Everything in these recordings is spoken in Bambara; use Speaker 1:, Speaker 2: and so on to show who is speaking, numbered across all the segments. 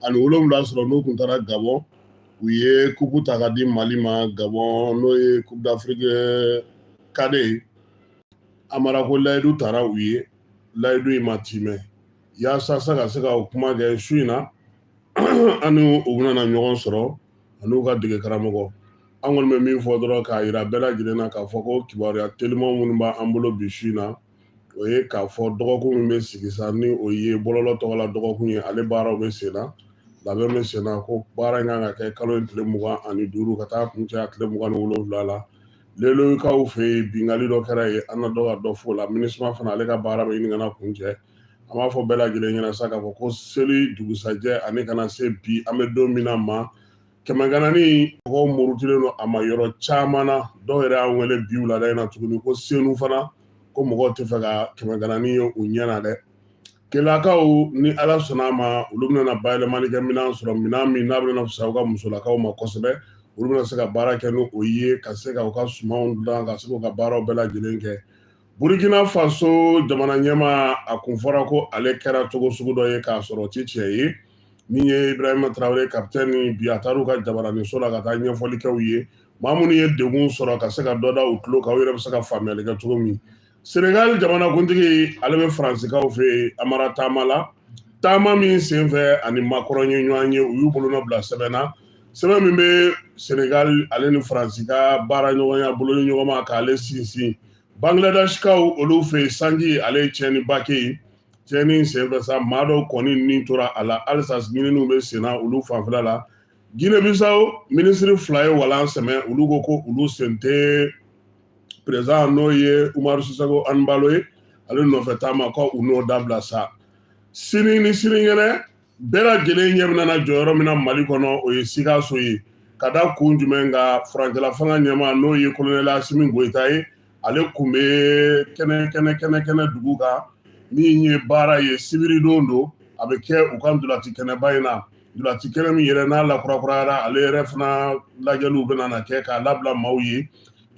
Speaker 1: 17 sɔrɔ, n'u kun taara Gabon, u ye coupe ta ka di Mali ma Gabon, n'o ye Coupe d'Afrique cadet ye. Amara, ko layidu tara u ye, layidu in ma timɛ. Yaasa sa ka se ka o kuma kɛ su in na, an ni u bɛna ɲɔgɔn sɔrɔ an'u ka dege karamɔgɔ. An kɔni bɛ min fɔ dɔrɔn k'a yira bɛɛ lajɛlen na k'a fɔ ko kibaruya teliman minnu b'an bolo bi su in na, o ye k'a fɔ dɔgɔkun min bɛ sigi sa, ni o ye bɔlɔlɔ tɔgɔ la dɔgɔkun ye, ale baaraw bɛ sen na, labɛn bɛ sen na, ko baara in kan ka kɛ kalo in tile 25 ka taa kuncɛ a tile 27 la. Leloyikaw fɛ yen, binkanni dɔ kɛra yen, an na dɔ ka dɔ fɔ o la. MINUSMA fana, ale ka baara bɛ ɲini ka na kuncɛ. An b'a fɔ bɛɛ lajɛlen ɲɛna sa k'a fɔ ko seli dugusajɛ ani ka na se bi an bɛ don min na ma, kɛmɛganani mɔgɔw murutilen don a ma yɔrɔ caman na. Dɔw yɛrɛ y'an wele bi wulada in na tuguni ko Senu fana, ko mɔgɔw tɛ fɛ ka kɛmɛganani ye u ɲɛ na dɛ. Keleyakaw, ni Ala sɔnna a ma, olu bɛna bayɛlɛmani kɛ minɛn sɔrɔ, minɛn min n'a bɛna fisaya u ka musolakaw ma kosɛbɛ. Olu bɛna se ka baara kɛ ni o ye ka se ka u ka sumanw dilan, ka se k'u ka baaraw bɛɛ lajɛlen kɛ. Burkina Faso jamana ɲɛmaa, a kun fɔra ko ale kɛra cogo sugu dɔ ye k'a sɔrɔ o ti tiɲɛ ye. Min ye Ibrahima Traoré capitaine, bi a taar'u ka jabaraninso la ka taa ɲɛfɔli kɛ u ye, maa minnu ye degun sɔrɔ, ka se ka dɔ da u tulo kan, u yɛrɛ bɛ se ka faamuyali kɛ cogo min. Senegal jamanakuntigi, ale bɛ Faransikaw fɛ yen, Amara, taama la, taama min senfɛ ani Macron ye ɲɔgɔn ye, u y'u bolonɔ bila sɛbɛn na, sɛbɛn min bɛ Senegal ale ni Faransi ka baara ɲɔgɔnya bolo ni ɲɔgɔn ma k'ale sinsin. Bangladeshkaw olu fɛ yen, sanji ale ye tiɲɛniba kɛ yen. Tiɲɛni senfɛ sa, maa dɔw kɔni ni tora a la, halisa ɲininiw bɛ senna olu fanfɛla la. Guinée Bissau minisiri fila ye walan sɛmɛ, olu ko ko olu sen tɛ président, n'o ye Umaru Sissoco Embaló ye, ale nɔfɛ taama, ko u n'o dabila sa. Sini ni sinikɛnɛ, bɛɛ lajɛlen ɲɛ bɛna na jɔyɔrɔ min na Mali kɔnɔ, o ye Sikaso ye. Ka da kun jumɛn kan? Furancɛla fanga ɲɛmaa, n'o ye colonel Asimi Goyita ye, ale kun bɛ kɛnɛ kɛnɛ kɛnɛ kɛnɛ dugu kan. Min ye baara ye, sibiridon don, a bɛ kɛ u ka ntolaci kɛnɛba in na, ntolaci kɛnɛ min yɛrɛ n'a lakurakurayara, ale yɛrɛ fana lajɛliw bɛna na kɛ k'a labila maaw ye.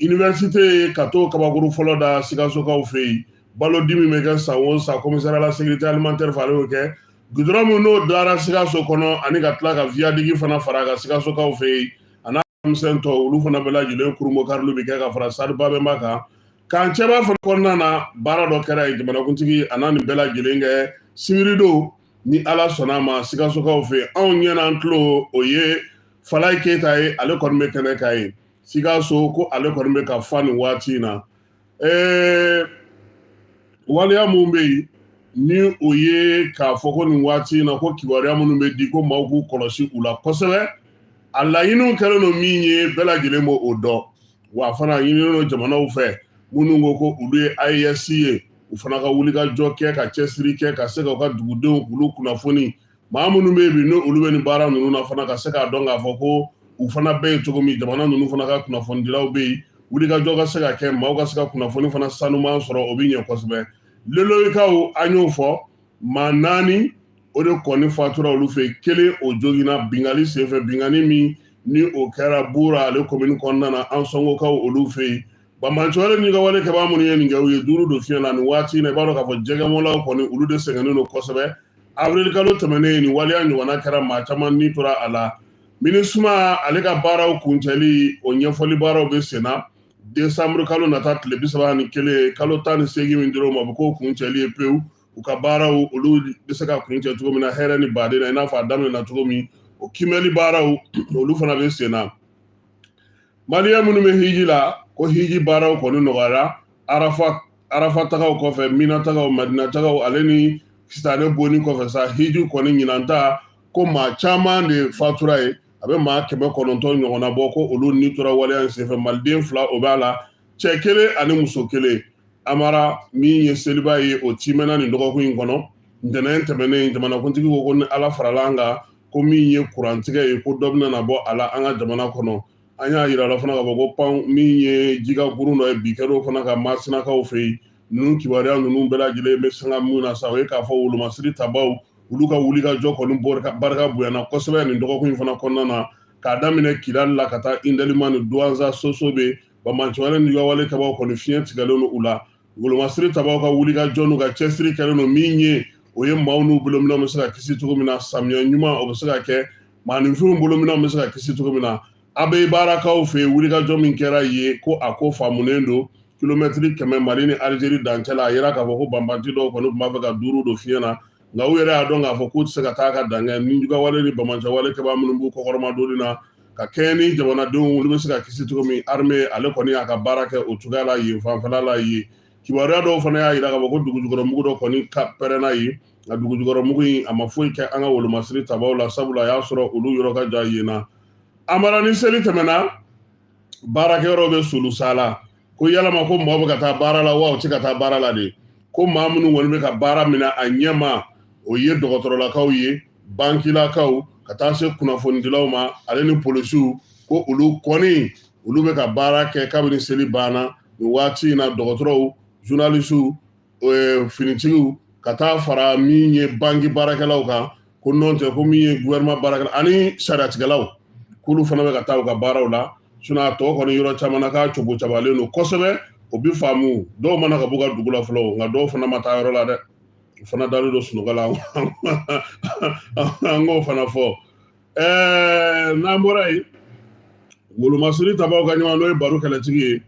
Speaker 1: Université ka t'o kabakuru fɔlɔ da Sikasokaw fɛ yen. Balo di min bɛ kɛ san o san commissariat la sécurité alimentaire fɛ, ale y'o kɛ. Goudron min n'o dara Sikaso kɔnɔ, ani ka tila ka viaduc fana fara a kan Sikasokaw fɛ yen, a n'a misɛn tɔw, olu fana bɛɛ lajɛlen kurunbonkariliw bɛ kɛ ka fara stade Babɛnba kan. K'an cɛba fana kɔnɔna na, baara dɔ kɛra yen, jamanakuntigi a n'a nin bɛɛ lajɛlen kɛ sibiridon, ni Ala sɔnna a ma, Sikasokaw fɛ yen. Anw ɲɛ n'an tulo, o ye Falayi Keyita ye, ale kɔni bɛ kɛnɛ kan ye Sikaso, ko ale kɔni bɛ ka fa nin waati in na. Waleya mun bɛ yen, ni o ye k'a fɔ ko nin waati in na, ko kibaruya minnu bɛ di, ko maaw k'u kɔlɔsi u la kosɛbɛ. A laɲiniw kɛlen don min ye, bɛɛ lajɛlen b'o o dɔn. Wa fana ɲininen don jamanaw fɛ minnu ko ko olu ye AES ye, u fana ka wulikajɔ kɛ, ka cɛsiri kɛ, ka se ka u ka dugudenw k'olu kunnafoni. Maa minnu bɛ yen bi, n'olu bɛ nin baara ninnu na fana, ka se k'a dɔn k'a fɔ ko u fana bɛ yen cogo min, jamana ninnu fana ka kunnafonidilaw bɛ yen, wulikajɔ ka se ka kɛ, maaw ka se ka kunnafoni fana sanuman sɔrɔ, o bɛ ɲɛ kosɛbɛ. Leloyikaw, an y'o fɔ, maa naani o de kɔni fatura olu fɛ yen, kelen o joginna binkanni senfɛ, binkanni min ni o kɛra Bura ale komini kɔnɔna na, Ansɔngokaw olu fɛ yen. Banbaanciwale ni ka wale kɛbaa minnu ye nin kɛ, u ye duuru don fiɲɛ na nin waati in na. I b'a dɔn k'a fɔ jɛgɛmɔlaw kɔni, olu de sɛgɛnnen don kosɛbɛ. Avril kalo tɛmɛnen, nin waleya ɲɔgɔnna kɛra, maa caman ni tora a la. MINUSMA ale ka baaraw kuncɛli, o ɲɛfɔli baaraw bɛ sen na. Décembre kalo nata tile 31, kalo 18 min dir'o ma, o bɛ k'o kuncɛli ye pewu. U ka baaraw, olu bɛ se ka kuncɛ cogo min na hɛrɛ ni baden na, i n'a fɔ a daminɛna cogo min, o kiimɛli baaraw, olu fana bɛ sen na. Maliyɛn minnu bɛ hiji la, ko hiji baaraw kɔni nɔgɔyara arafa tagaw kɔfɛ, mina tagaw, madina tagaw, ale ni sitanɛ bonni kɔfɛ sa, hiji kɔni ɲinan ta, ko maa caman de fatura ye, a bɛ maa 900 ɲɔgɔnna bɔ, ko olu ni tora waleya in senfɛ. Maliden fila o b'a la, cɛ kelen ani muso kelen. Amara, min ye seliba ye, o timɛna nin dɔgɔkun in kɔnɔ. Ntɛnɛn tɛmɛnen, jamanakuntigi ko ko ni Ala farala an kan, ko min ye kurantigɛ ye, ko dɔ bɛna na bɔ a la an ka jamana kɔnɔ. An y'a yira la fana k'a fɔ ko pan min ye jika kurun dɔ ye, bi kɛr'o fana ka Masinakaw fɛ yen. Ninnu kibaruya ninnu bɛɛ lajɛlen bɛ sanga mun na sa, o ye k'a fɔ wolomasiri tabaw, olu ka wulikajɔ kɔni barika bonyana kosɛbɛ nin dɔgɔkun in fana kɔnɔna na, k'a daminɛ Kidali la ka taa Indelima ni Duwanza Soso bɛ banbaanciwale ni wale kɛbaw kɔni, fiɲɛ tigɛlen don u la. Wolomasiri tabaw ka wulikajɔ n'u ka cɛsiri kɛlen don min ye, O ye maaw n'u bolominɛnw bɛ se ka kisi cogo min na, samiyɛ ɲuman o bɛ se ka kɛ, maaninfinw bolominɛnw bɛ se ka kisi cogo min na. Abeyibarakaw fɛ yen, wulikajɔ min kɛra yen, ko a ko faamunen don. Kilomɛtiri 100 Mali ni Alizeri dancɛ la, a yira k'a fɔ ko banbanci dɔw kɔni tun b'a fɛ ka duuru don fiɲɛ na, nka u yɛrɛ y'a dɔn k'a fɔ k'u tɛ se ka taa ka dan kɛ nijuguwale ni banbaanciwale kɛbaa minnu b'u kɔkɔrɔma donni na ka kɛɲɛ ni jamanadenw, olu bɛ se ka kisi cogo min. Armée ale kɔni y'a ka baara kɛ o cogoya la yen fanfɛla la yen. Kibaruya dɔw fana y'a jira k'a fɔ ko dugujukɔrɔmugu dɔ kɔni ka pɛrɛnna yen, nka dugujukɔrɔmugu in a ma foyi kɛ an ka wolomasiri tabaw la, sabula a y'a sɔrɔ olu yɔrɔ ka jan yen na. Amara, ni seli tɛmɛna, baarakɛyɔrɔ bɛ solusa la, ko yalama ko mɔgɔ bɛ ka taa baara la wa u tɛ ka taa baara la de? Ko maa minnu kɔni bɛ ka baara minɛ a ɲɛma, o ye dɔgɔtɔrɔlakaw ye, bankilakaw, ka taa se kunnafonidilaw ma, ale ni polisiw, ko olu kɔni olu bɛ ka baara kɛ kabini seli banna nin waati in na. Dɔgɔtɔrɔw, journalisiw, finitigiw, ka taa fara min ye banki baarakɛlaw kan, ko nɔn tɛ ko min ye gouvernement baarakɛla ani sariyatigɛlaw, k'olu fana bɛ ka taa u ka baaraw la. Sinon a tɔ kɔni, yɔrɔ caman na k'a cogo cabalen don kosɛbɛ. O bi faamu, dɔw mana ka b'u ka dugu la fɔlɔ, nka dɔw fana ma taa yɔrɔ la dɛ, u fana dalen don sunɔgɔ la. An k'o fana fɔ. N'an bɔra yen, wolomasiri tabaw ka ɲɛmaa, n'o ye Baro Kɛlɛtigi ye,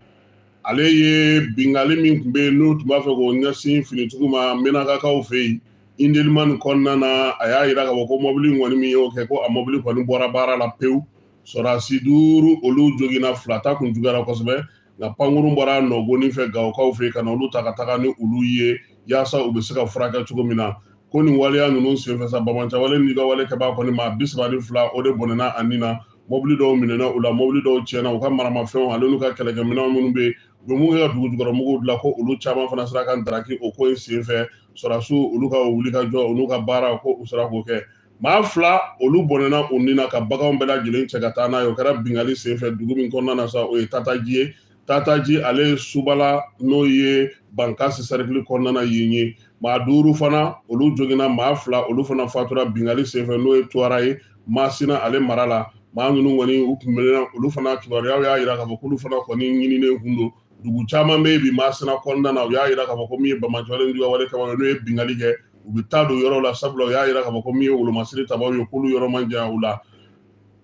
Speaker 1: ale ye bingali min tun bɛ yen n'u tun b'a fɛ k'o ɲɛsin finitigiw ma Menakakaw fɛ yen Indelimani kɔnɔna na, a y'a jira k'a fɔ ko mɔbili kɔni min y'o kɛ, ko a mɔbili kɔni bɔra baara la pewu. Sɔrɔdasi 5 olu joginna, 2 ta kun juguyara kosɛbɛ, nka pankurun bɔra nɔgɔnin fɛ Gawokaw fɛ ka na olu ta ka taga ni olu ye yaasa u bɛ se ka furakɛ cogo min na. Ko nin waleya ninnu senfɛ sa, banbaanciwale ni ka wale kɛbaa kɔni maa 32, o de bɔnɛna a ni na. Mɔbili dɔw minɛna u la, mɔbili dɔw tiɲɛna, u ka maramafɛnw ale n'u ka kɛlɛkɛminɛnw minnu bɛ yen, u bɛ mun kɛ ka dugujukɔrɔmuguw dilan, ko olu caman fana sera ka daraki o ko in senfɛ. Sɔrɔdasiw olu ka wuli ka jɔ, olu ka baara, ko u sera k'o kɛ. Maa 2 olu bɔnɛna u ni na ka baganw bɛɛ lajɛlen cɛ ka taa n'a ye. O kɛra bingali senfɛ dugu min kɔnɔna na sa, o ye Tataji ye. Tataji, ale ye Subala, n'o ye Bankasi sɛrikili kɔnɔna na yen ye. Maa 5 fana olu joginna, maa 2 olu fana fatura bingali senfɛ, n'o ye Tuwara ye Masina ale mara la. Maa ninnu kɔni u kun minɛna, olu fana kibaruyaw y'a jira k'a fɔ k'olu fana kɔni ɲininen kun don. Dugu caman bɛ yen bi Masina kɔnɔna na, u y'a jira k'a fɔ ko min ye banbaanciwale ni juguyawale kɛbaaw ye, n'o ye bingali kɛ, u bɛ taa don yɔrɔ la, sabula u y'a jira k'a fɔ ko min ye wolomasiri tabaw ye, k'olu yɔrɔ man jan u la.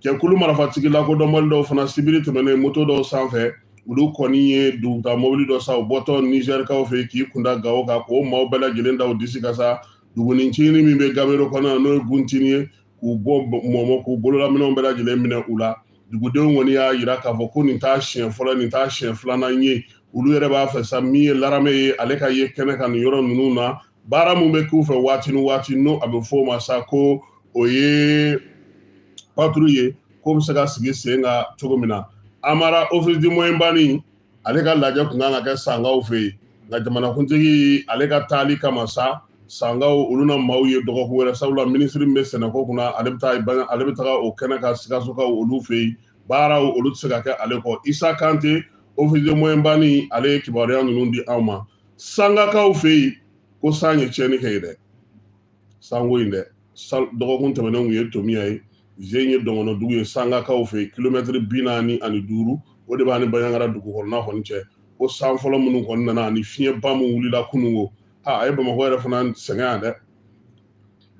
Speaker 1: Jɛkulu marifatigi lakodɔnbali dɔw fana, sibiri tɛmɛnen, moto dɔw sanfɛ, olu kɔni ye duguta mobili dɔ sa, u bɔtɔ Nizɛrikaw fɛ k'i kunda Gawo kan, k'o maaw bɛɛ lajɛlen da u disi kan sa, dugunin ncinin min bɛ Gabero kɔnɔ, n'o ye Guntini ye, k'u bɔ mɔmɔ, k'u bololaminɛnw bɛɛ lajɛlen minɛ u la. Dugudenw kɔni y'a jira k'a fɔ ko nin t'a siɲɛ fɔlɔ, nin t'a siɲɛ filanan ye. Olu yɛrɛ b'a fɛ sa, min ye l'armée ye, ale ka ye kɛnɛ kan nin yɔrɔ ninnu na, baara mun bɛ k'u fɛ waati ni waati, n'o a bɛ fɔ o ma sa ko o ye patrouille ye, k'o bɛ se ka sigi sen kan cogo min na. Amara, Office du Moyen Bani ale ka lajɛ kun kan ka kɛ Sankaw fɛ yen, nka jamanakuntigi ale ka taali kama sa, Sankaw olu na maaw ye dɔgɔkun wɛrɛ, sabula minisiri min bɛ sɛnɛko kunna, ale bɛ taa, ale bɛ taga o kɛnɛ kan Sikasokaw olu fɛ yen. Baaraw olu tɛ se ka kɛ ale kɔ. Isa Kante, Office du Moyen Bani, ale ye kibaruya ninnu di anw ma. Sangakaw fɛ yen, ko san ye tiɲɛni kɛ yen dɛ, sanko in dɛ. Dɔgɔkun tɛmɛnen kun ye tomiya ye. Zen ye dɔngɔnɔdugu ye Sangakaw fɛ yen, kilomɛtiri 45, o de b'a ni Banjagara dugu kɔnɔna kɔni cɛ. Ko san fɔlɔ minnu kɔni nana ani fiɲɛba min wulila kununko, a ye Bamakɔ yɛrɛ fana sɛgɛn yan dɛ.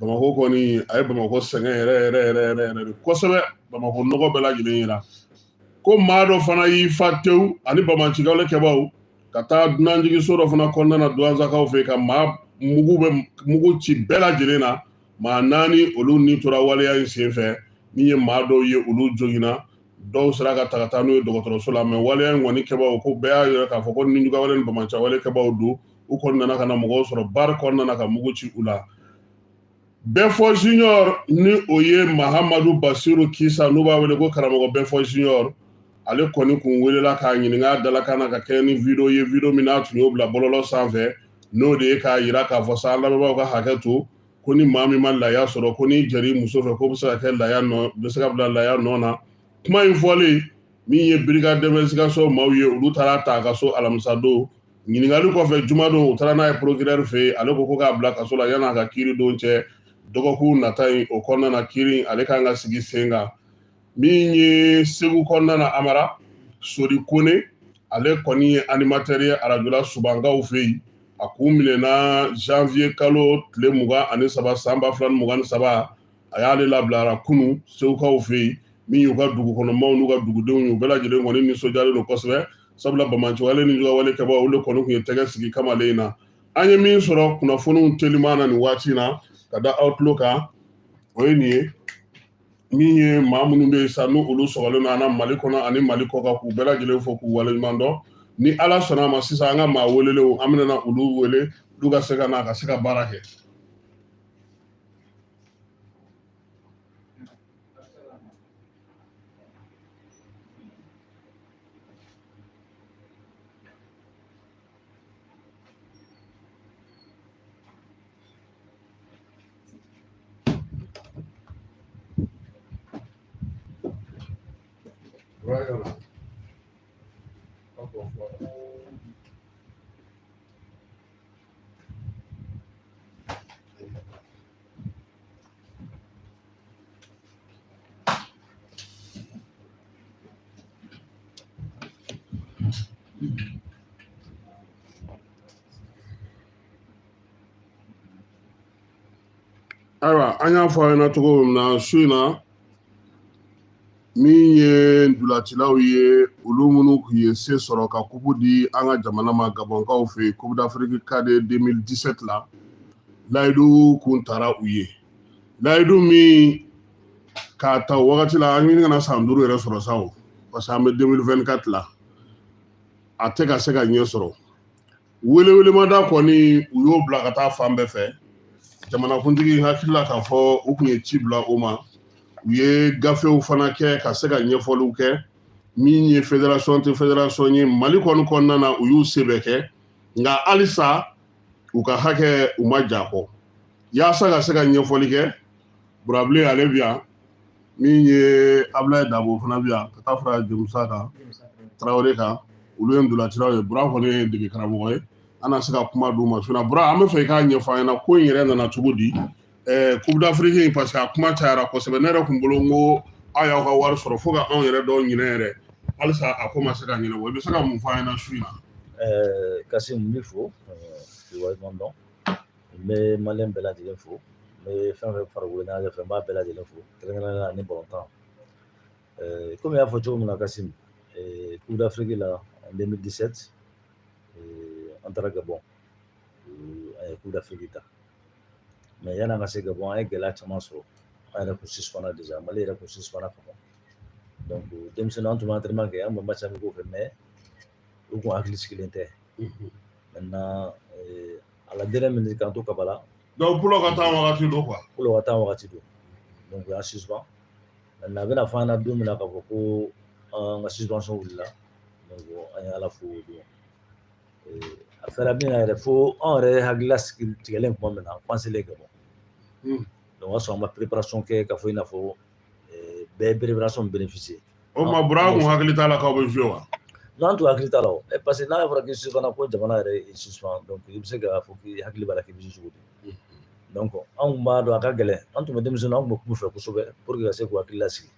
Speaker 1: Bamakɔ kɔni, a ye Bamakɔ sɛgɛn yɛrɛ yɛrɛ yɛrɛ yɛrɛ yɛrɛ de kosɛbɛ. Bamakɔ nɔgɔ bɛɛ lajɛlen yira ko maa dɔ fana y'i fa tewu ani banbaanciwale kɛbaaw ka taa dunanjiginso dɔ fana kɔnɔna na Duwanzakaw fɛ, ka maa mugu bɛ mugu ci bɛɛ lajɛlen na. Maa 4 olu ni tora waleya in senfɛ. Min ye maa dɔw ye, olu joginna, dɔw sera ka ta ka taa n'u ye dɔgɔtɔrɔso la. Mɛ waleya in kɔni kɛbaaw, ko bɛɛ y'a yira k'a fɔ ko nijuguyawale ni banbaanciwale kɛbaaw don. U kɔni nana ka na mɔgɔw sɔrɔ bari kɔnɔna na ka mugu ci u la. Bɛfɔ Junior, ni o ye Mahamadu Basiru Kisa, n'u b'a wele ko karamɔgɔ Bɛfɔ Junior, ale kɔni kun welela k'a ɲininka a dalakan na ka kɛ ni video ye, video min n'a tun y'o bila bɔlɔlɔ sanfɛ, n'o de ye k'a yira k'a fɔ sa, an lamɛnbaaw ka hakɛ to, ko ni maa min ma laya sɔrɔ, ko n'i jɛr'i muso fɛ, ko bɛ se ka kɛ laya nɔ, bɛ se ka bila laya nɔ na. Kuma in fɔlen, min ye brigade d'investigation maaw ye, olu taara ta a ka so alamisa don. Ɲininkali kɔfɛ, jumadon, u taara n'a ye procureur fɛ yen. Ale ko ko k'a bila kaso la yan'a ka kiiri don cɛ. Dɔgɔkun nata in o kɔnɔna na, kiiri ale kan ka sigi sen kan. Min ye Segu kɔnɔna na, Amara Sori Kone, ale kɔni ye animateur ye arajola Subankaw fɛ yen. A kun minɛna janvier kalo tile 23 san 2023. A y'ale labilara kunu segukaw fɛ yen, min y'u ka dugu kɔnɔmaw n'u ka dugudenw ye, u bɛɛ lajɛlen kɔni nisɔndiyalen don kosɛbɛ, sabula banbaanciwale ni juguyawale kɛbaaw, olu kɔni tun ye tɛgɛ sigi kamalen in na. An ye min sɔrɔ kunnafoniw teliman na nin waati in na ka da aw tulo kan, o ye nin ye. Min ye maa minnu bɛ yen sa, n'u olu sɔgɔlen don an na Mali kɔnɔ ani Mali kɔkan, k'u bɛɛ lajɛlen fo k'u waleɲuman dɔn. Ni Ala sɔnna a ma, sisan an ka maa welelenw, an bɛna olu wele, olu ka se ka na ka se ka baara kɛ. Right. Ayiwa, an y'a fɔ aw ɲɛna cogo min na su in na, min ye ntolacilaw ye, olu minnu tun ye se sɔrɔ ka kupu di an ka jamana ma Gabɔnkaw fɛ yen, Coupe d'Afrique cadet 2017 la, layidu kun tara u ye. Layidu min k'a ta o wagati la, an ɲini kana san 5 yɛrɛ sɔrɔ sa o, parce que an bɛ 2024 la, a tɛ ka se ka ɲɛ sɔrɔ. Welewelemada kɔni, u y'o bila ka taa fan bɛɛ fɛ. Jamanakuntigi hakili la k'a fɔ u tun ye ci bila o ma, u ye gafew fana kɛ ka se ka ɲɛfɔliw kɛ. Min ye fédération tɛ fédération ye Mali kɔni kɔnɔna na, u y'u se bɛɛ kɛ, nka halisa u ka hakɛ u ma ja kɔ. Yaasa ka se ka ɲɛfɔli kɛ, Burabilen ale bi yan, min ye Abulaye Dabo fana bi yan, ka taa fara Jamusa kan, Tarawele kan, olu ye ntolacilaw ye. Bura kɔni ye dege karamɔgɔ ye, an na se ka kuma d'u ma. Sinon Bura, an bɛ fɛ i k'a ɲɛfɔ an ɲɛna ko in yɛrɛ nana cogo di, Coupe d'Afrique in, parce que a kuma cayara kosɛbɛ. Ne yɛrɛ kun bolo n ko aw y'aw ka wari sɔrɔ fo ka anw yɛrɛ dɔw ɲinɛ yɛrɛ, halisa a ko ma se ka ɲɛnabɔ. I bɛ se ka mun fɔ an ɲɛna su in na?
Speaker 2: Kasim, n b'i fo k'i waleɲuman dɔn. N bɛ maliyɛn bɛɛ lajɛlen fo, n bɛ fɛn fɛn farikolo ɲɛnajɛ fɛ, n b'a bɛɛ lajɛlen fo, kɛrɛnkɛrɛnnenya la ni balontan. Komi i y'a fɔ cogo min na Kasim, Coupe d'Afrique la en 2017, an taara Gabon, an ye Coupe d'Afrique ta. Mais yanni an ka se Gabon, an ye gɛlɛya caman sɔrɔ. An yɛrɛ kun suspendra déjà, Mali yɛrɛ kun suspendra ka ban. Donc denmisɛnninw, an tun bɛ entraînement kɛ, an tun bɛ match amicaux kɛ, mais u kun hakili sigilen tɛ. Maintenant, à la dernière minute, k'an to Kabala.
Speaker 1: Donc Pulo ka taa wagati don quoi.
Speaker 2: Pulo ka taa wagati don. Donc u y'an suspend. Maintenant, a bɛna fɔ an ɲɛna don min na k'a fɔ ko an ka suspension wulila. Donc an ye Ala fo o don. A fɛra min na yɛrɛ, fo an yɛrɛ hakilila tigɛlen tuma min na, f'an selen Gabon. Donc o y'a sɔrɔ an ma préparation kɛ k'a fɔ i n'a fɔ bɛɛ ye préparation bénéficier.
Speaker 1: O tuma Bura kun hakili t'a la k'aw bɛ jouer wa?
Speaker 2: Non, an tun hakili t'a la o. Parce que n'a fɔra k'i suspend, ko jamana yɛrɛ suspend, donc i bɛ se k'a fɔ k'i hakili b'a la k'i bɛ jouer cogo di? Donc an kun b'a dɔn a ka gɛlɛn. An tun bɛ denmisɛnninw, an tun bɛ kuma u fɛ kosɛbɛ pour que ka se k'u hakili lasigi.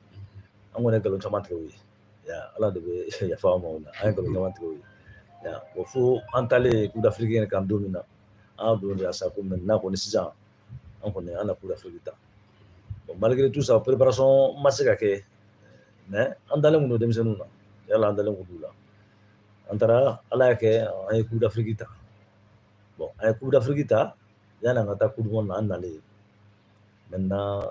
Speaker 2: An kɔni ye nkalon caman tigɛ u ye. Ala de bɛ yafa an ma o la. An ye nkalon caman tigɛ u ye. Bon, fo an taalen Coupe d'Afrique yɛrɛ kan don min na, an y'a don de sa ko maintenant kɔni sisan an kɔni an na Coupe d'Afrique ta. Bon, malgré tout ça, préparation ma se ka kɛ, mais an dalen kun don denmisɛnninw na. Yala an dalen kun d'u la. An taara, Ala y'a kɛ, an ye Coupe d'Afrique ta. Bon, an ye Coupe d'Afrique ta, yanni an ka taa Coupe du monde na, an nalen. Maintenant,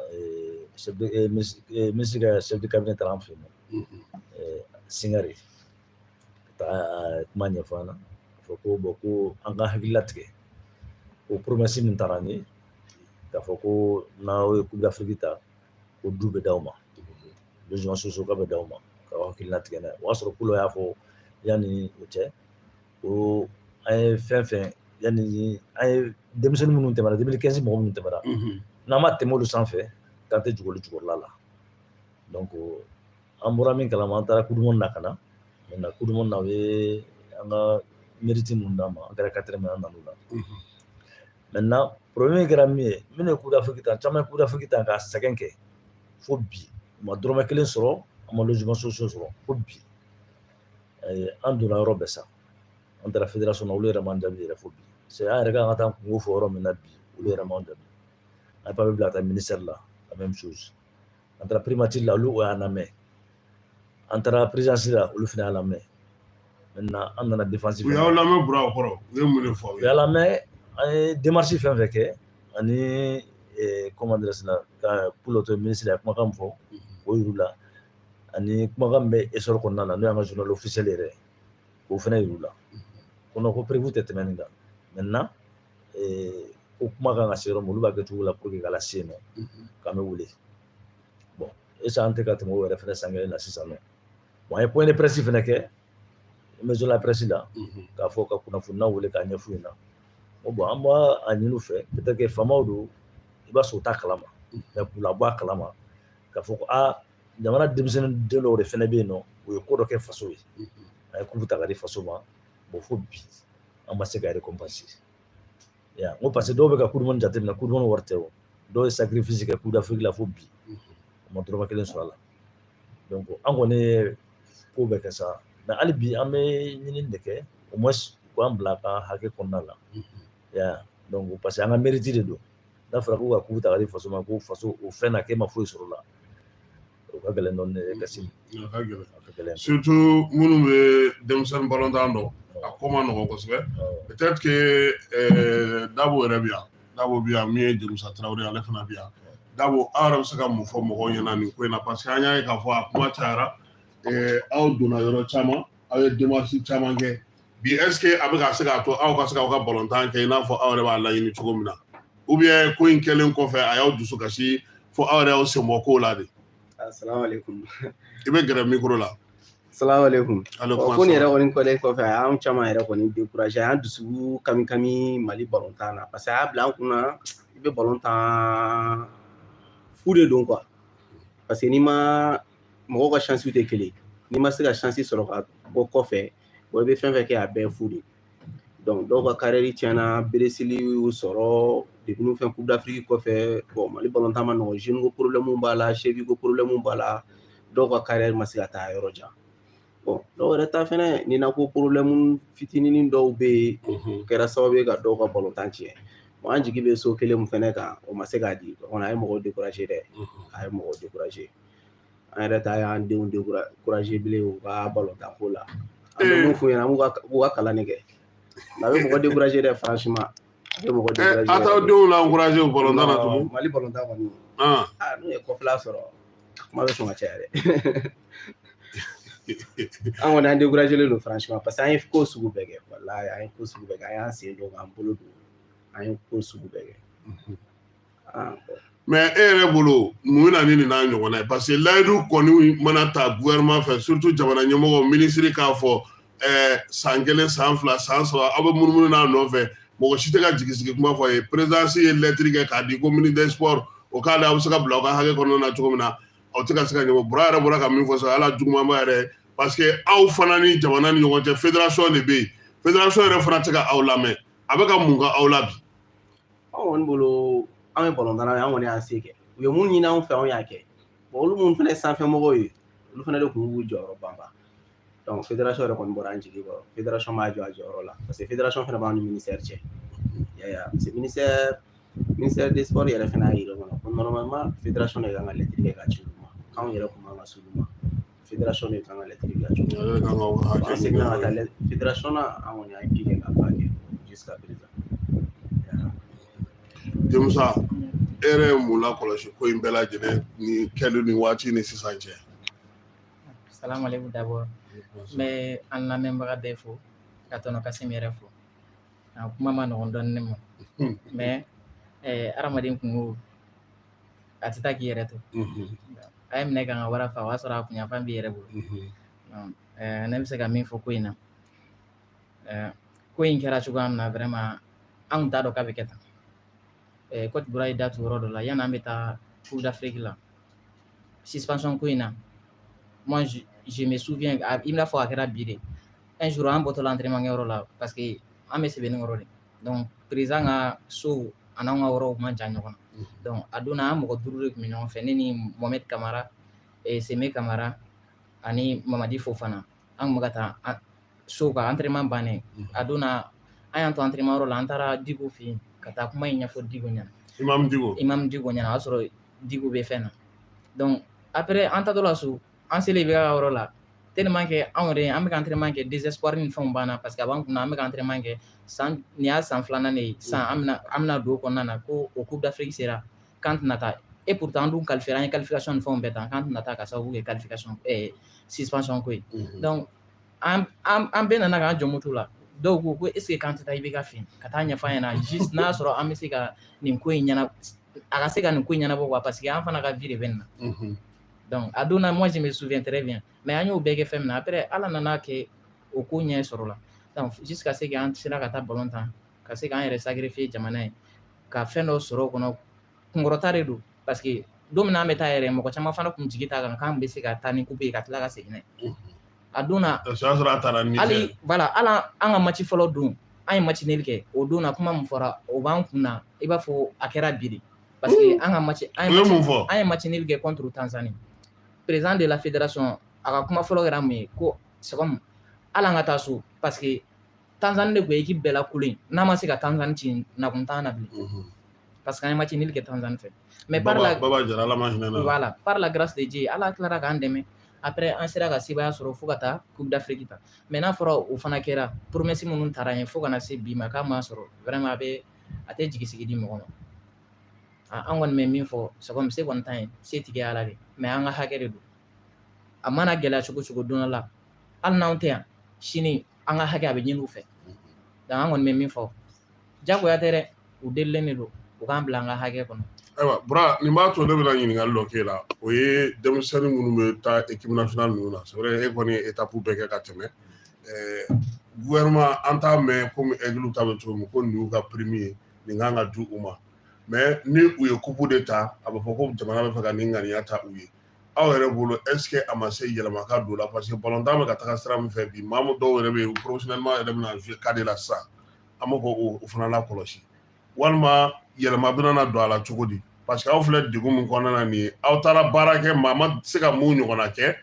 Speaker 2: chef de ministre ka chef de cabinet taara an fɛ yen nɔ, Singare, ka taa kuma ɲɛfɔ an ɲɛna. A fɔ ko bon, ko an ka hakili latigɛ, ko promesse min taara an ye, k'a fɔ ko n'aw ye Coupe d'Afrique ta, ko du bɛ d'aw ma, logement sociaux bɛ d'aw ma, k'aw hakili latigɛ n'a ye. O y'a sɔrɔ Pulo y'a fɔ yanni o cɛ ko an ye fɛn fɛn, yanni an ye denmisɛnnin minnu tɛmɛna, 2015 mɔgɔ minnu tɛmɛna, n'an ma tɛmɛ olu sanfɛ, k'an tɛ jigin olu jukɔrɔla la. Donc an bɔra min kalama, an taara Coupe du monde na ka na. Maintenant, Coupe du monde na, u ye an ka mérite minnu d'an ma, an kɛra quatrième, an nan'u la. Maintenant, problème kɛra min ye, minnu ye Coupe d'Afrique ta, caman ye Coupe d'Afrique ta k'a sɛgɛn kɛ fo bi, u ma dɔrɔmɛ kelen sɔrɔ, an ma logement sociaux sɔrɔ fo bi. An donna yɔrɔ bɛɛ sa, an taara fédération na, olu yɛrɛ m'an jaabi yɛrɛ fo bi. C'est an yɛrɛ kan ka taa kungo fɔ yɔrɔ min na bi, olu yɛrɛ m'anw jaabi. An ye papier bila ka taa ministère la, la même chose. An taara primature la, olu o y'an lamɛn. An taara présidence la, olu fana y'a lamɛn. Maintenant, an nana défense.
Speaker 1: U y'aw lamɛn, Bura, o kɔrɔ u ye mun de fɔ aw
Speaker 2: U
Speaker 1: ye?
Speaker 2: y'a lamɛn. An ye démarche fɛn fɛn kɛ ani, comment dirais je, ka pour l'autre ministre a ye kumakan min fɔ, o yir'u la, ani kumakan min bɛ essor kɔnɔna na, n'o y'an ka journal officiel yɛrɛ, k'o fana yir'u la. Ko non, ko prévu tɛ tɛmɛ nin kan. Maintenant, ko kuma kan ka se yɔrɔ min, olu b'a kɛ cogo la pour que k'a lase yen nɔ, k'an bɛ wele. Bon, est an tɛ ka tɛmɛ o yɛrɛ fana san kelen na sisan nɔ. Bon, an ye point de presse fana kɛ maison de la presse la, k'a fɔ ka kunnafoniyaw wele k'a ɲɛf'u ɲɛna. Ko bon, an b'a a ɲini u fɛ, peut-être que faamaw don, i b'a sɔrɔ u t'a kalama, mais k'u labɔ a kalama k'a fɔ ko aa, jamana denmisɛnnin den dɔw de fana bɛ yen nɔ, u ye ko dɔ kɛ faso ye, a ye coupe ta ka di faso ma. Bon, fo bi an ma se ka récompenser ya. N ko parce que dɔw bɛ ka coupe du monde jateminɛ, coupe du monde wari tɛ o. Dɔw ye sacrifice kɛ Coupe d'Afrique la, fo bi u ma dɔrɔmɛ kelen sɔrɔ a la. Donc an kɔni ye ko bɛɛ kɛ sa, mais hali bi an bɛ ɲinini de kɛ, au moins k'an bila a ka hakɛ kɔnɔna la ya. Donc parce que an ka mérite de don. N'a fɔra ko ka coupe ta ka di faso ma, ko faso o fɛn na k'e ma foyi sɔrɔ o la, o ka gɛlɛn dɔɔnin Kassim.
Speaker 1: A ka gɛlɛn.
Speaker 2: A ka gɛlɛn.
Speaker 1: Surtout minnu bɛ denmisɛnnin balontan dɔn, a ko ma nɔgɔn kosɛbɛ. Peut-être que Dabo yɛrɛ bɛ yan, Dabo bɛ yan, min ye Jamusa Tarawele, ale fana bɛ yan. Dabo, aw yɛrɛ bɛ se ka mun fɔ mɔgɔw ɲɛna nin ko in na? Parce que an y'a ye k'a fɔ a kuma cayara, aw donna yɔrɔ caman, aw ye démarche caman kɛ. Bi, est ce que a bɛ ka se k'a to aw ka se k'aw ka balontan kɛ i n'a fɔ aw yɛrɛ b'a laɲini cogo min na, ou bien ko in kɛlen kɔfɛ a y'aw dusu kasi fo aw yɛrɛ y'aw sen bɔ kow la de?
Speaker 3: Asalaamaaleykum.
Speaker 1: I bɛ gɛrɛ micro la.
Speaker 3: Salaamaaleykum.
Speaker 1: Ale
Speaker 3: ko nin yɛrɛ kɔni kɛlen kɔfɛ, a y'an caman yɛrɛ kɔni découragé, a y'an dusu kami kami Mali balontan na, parce que a y'a bila an kunna i bɛ balontan fu de don quoi, parce que n'i ma mɔgɔw ka chance tɛ kelen, n'i ma se ka chance sɔrɔ ka bɔ kɔfɛ, bon, i bɛ fɛn fɛn kɛ, a bɛɛ fu de. Donc dɔw ka carrière tiɲɛna, Brésil y'u sɔrɔ depuis n'u fɛn Coupe d'Afrique kɔfɛ. Bon, Mali balontan ma nɔgɔn, jeune ko problème b'a la, cheville ko problème b'a la, dɔw ka carrière ma se ka taa yɔrɔ jan. Bon, dɔw yɛrɛ ta fɛnɛ nina ko problème fitinin dɔw bɛ yen, o kɛra sababu ye ka dɔw ka balontan tiɲɛ. Bon, an jigi bɛ so kelen min fɛnɛ kan, o ma se k'a di. O kɔni a ye mɔgɔw découragé dɛ, a ye mɔgɔw découragé. An yɛrɛ ta y'an denw découragé bilen u ka balontan ko la. An bɛ mun f'u ɲɛna? B'u ka kalan de kɛ. A bɛ mɔgɔ découragé dɛ, franchement, a bɛ mɔgɔ découragé.
Speaker 1: A t'aw denw la encouragé o balontan na tugun?
Speaker 3: Mali balontan kɔni, aa, n'u ye kɔfɛla sɔrɔ, kuma bɛ sɔn ka caya dɛ. An kɔni an découragé don franchement, parce que an ye ko sugu bɛɛ kɛ. Walahi, an ye ko sugu bɛɛ kɛ, an y'an sen don k'an bolo don, an ye ko sugu bɛɛ kɛ.
Speaker 1: Mais e yɛrɛ bolo, mun bɛ na ni nin n'a ɲɔgɔnna ye? Parce que layidu kɔni mana ta gouvernement fɛ, surtout jamana ɲɛmɔgɔ, minisiri k'a fɔ san 1, san 2, san 3, aw bɛ munumunu n'a nɔfɛ, mɔgɔ si tɛ ka jigi sigi kuma fɔ a ye. Présidence ye lettre kɛ k'a di ko ministre des sports o k'ale aw bɛ se ka bila aw ka hakɛ kɔnɔna na cogo min na, aw tɛ ka se ka ɲɛbɔ. Bura yɛrɛ bɔra ka min fɔ sisan, ala jugumanba yɛrɛ, parce que aw fana ni jamana ni ɲɔgɔn cɛ, fédération de bɛ yen, fédération yɛrɛ fana tɛ ka aw lamɛn. A bɛ ka mun kɛ aw la bi?
Speaker 3: Anw kɔni bolo, an bɛ balontanna ye, an kɔni y'an se kɛ. U ye mun ɲini anw fɛ, anw y'a kɛ. Bon, olu minnu fana ye sanfɛmɔgɔw ye, olu fana de tun b'u jɔyɔrɔ banban. Donc fédération yɛrɛ kɔni bɔra an jigi kɔrɔ. Fédération b'a jɔ a jɔyɔrɔ la, parce que fédération fana b'an ni ministère cɛ. Ya, parce que ministère des sports yɛrɛ fana y'a yira kɔnɔ ko normalement fédération de kan ka lettre kɛ ka ci olu ma, k'anw yɛrɛ kun man ka s'olu ma, fédération de kan ka lettre kɛ ka ci olu ma. An seginna ka taa fédération na, an kɔni an ye bi kɛ ka ba kɛ jusqu'à présent.
Speaker 1: Jamusa, e yɛrɛ ye mun lakɔlɔsi ko in bɛɛ lajɛlen ni kɛli ni waati ni sisan cɛ?
Speaker 4: Salam alaikum d'abord. N bɛ an lamɛnbaga bɛɛ fo, ka tɔnɔ Kasim yɛrɛ fo. A kuma ma nɔgɔn dɔɔni ne ma. Mais hadamaden kungo a tɛ taa k'i yɛrɛ to. A ye minɛ ka n ka wara fa, o y'a sɔrɔ a kunyanfan b'i yɛrɛ bolo. Ne bɛ se ka min fɔ ko in na, ko in kɛra cogoya min na, vraiment an kun t'a dɔn k'a bɛ kɛ tan. Coach Bura ye da tu yɔrɔ dɔ la, yanni an bɛ taa Coupe d'Afrique la. Suspension ko in na, moi je me souviens, i bɛna fɔ a kɛra bi de. Un jour an bɔtɔ la entraînement kɛyɔrɔ la, parce que an bɛ Sebenikɔrɔ de. Donc président ka so a n'anw ka yɔrɔw man jan ɲɔgɔn na. Donc a donna, an mɔgɔ 5 de tun bɛ ɲɔgɔn fɛ, ne ni Mohamed Kamara, Seme Kamara ani Mamadi Fofana. An kun bɛ ka taa so ka entraînement bannen. A donna, An y'an to entraînement yɔrɔ la, an taara Diko fɛ yen ka taa kuma in ɲɛfɔ Diko ɲɛna.
Speaker 1: Imam Diko.
Speaker 4: Imam Diko ɲɛna, o y'a sɔrɔ Diko bɛ fɛn na. Donc après, an taatɔ la so, an selen IBK ka yɔrɔ la, tellement que anw yɛrɛ an bɛ ka entraînement kɛ, désespoir ni fɛnw banna, parce que a b'an kunna an bɛ ka entraînement kɛ san nin y'a san filanan de ye san, an bɛna don o kɔnɔna na ko o Coupe d'Afrique sera k'an tɛna taa. Et pourtant an dun qualifié, an ye qualification ni fɛnw bɛɛ ta, k'an tɛna taa ka sababu kɛ qualification suspension ko ye. Donc an bɛɛ nana k'an jɔ moto la. Dɔw ko ko est ce que k'an tɛ taa IBK fɛ yen ka taa ɲɛfɔ a ɲɛna, juste n'a y'a sɔrɔ an bɛ se ka nin ko in ɲɛna, a ka se ka nin ko in ɲɛnabɔ quoi, parce que an fana ka vie de bɛ nin na. Donc a don na, moi je me souviens très bien, mais an y'o bɛɛ kɛ fɛn min na, après Ala nana kɛ o ko ɲɛ sɔrɔ la. Donc jusqu'à ce que an sera ka taa ballon tan, ka se k'an yɛrɛ sacrifier jamana ye, ka fɛn dɔ sɔrɔ o kɔnɔ, kunkɔrɔta de don, parce que don min na an bɛ taa yɛrɛ, mɔgɔ caman fana tun jigi t'a kan k'an bɛ se ka taa ni coupe ye ka tila ka segin n'a ye a don na.
Speaker 1: O y'a sɔrɔ a taara Niger.
Speaker 4: Hali voilà, hali an ka match fɔlɔ don, an ye match nul kɛ o don na, kuma min fɔra o b'an kun na i b'a fɔ a kɛra bi de, parce que an ka match an
Speaker 1: U
Speaker 4: ye
Speaker 1: ye
Speaker 4: match
Speaker 1: mun fɔ?
Speaker 4: An ye match nul kɛ contre Tanzanie. Président de la fédération, a ka kuma fɔlɔ kɛra mun ye? Ko c'est comme hali an ka taa so, parce que Tanzanie de tun ye équipe bɛɛ la kolon ye, n'a ma se ka Tanzanie ci, na kun t'an na bilen, parce que an ye match nul kɛ Tanzanie fɛ. Mais par la
Speaker 1: Baba Jara, Ala ma hinɛ na.
Speaker 4: Voilà, par la grâce de Dieu, Ala tilara k'an dɛmɛ, après an sera ka sebaaya sɔrɔ fo ka taa Coupe d'Afrique ta. Mais n'a fɔra o fana kɛra, promesse minnu taara yen fo ka na se bi ma k'a ma sɔrɔ, vraiment a bɛ a tɛ jigi sigi di mɔgɔ ma. An kɔni bɛ min fɔ, c'est comme se kɔni t'an ye, se tigi ye Ala de, mais an ka hakɛ de don. A mana gɛlɛya cogo cogo, don dɔ la, hali n'anw tɛ yan sini, an ka hakɛ a bɛ ɲini u fɛ. Donc an kɔni bɛ min fɔ, jagoya tɛ dɛ, u delilen de don, u k'an bila an ka hakɛ kɔnɔ.
Speaker 1: Ayiwa Bura, nin b'a to ne bɛna ɲininkali dɔ k'e la. O ye denmisɛnnin minnu bɛ taa équipe nationale ninnu na, c'est vrai, e kɔni ye étape bɛɛ kɛ ka tɛmɛ. Gouvernement, an t'a mɛn komi Aigle ta bɛ cogo min, ko nin y'u ka prime ye, nin kan ka di u ma. Mais ni u ye coupe de ta, a bɛ fɔ ko jamana bɛ fɛ ka nin ŋaniya ta u ye. Aw yɛrɛ bolo, est ce que a ma se yɛlɛma ka don o la? Parce que balontan bɛ ka taga sira min fɛ bi, maa dɔw yɛrɛ bɛ yen, professionnellement yɛrɛ bɛna jouer cadet la sisan, an bɛ k'o o fana lakɔlɔsi, walima yɛlɛma bɛna na don a la cogo di? Parce que aw filɛ degun min kɔnɔna na nin ye, aw taara baara kɛ, maa ma se ka mun ɲɔgɔnna kɛ.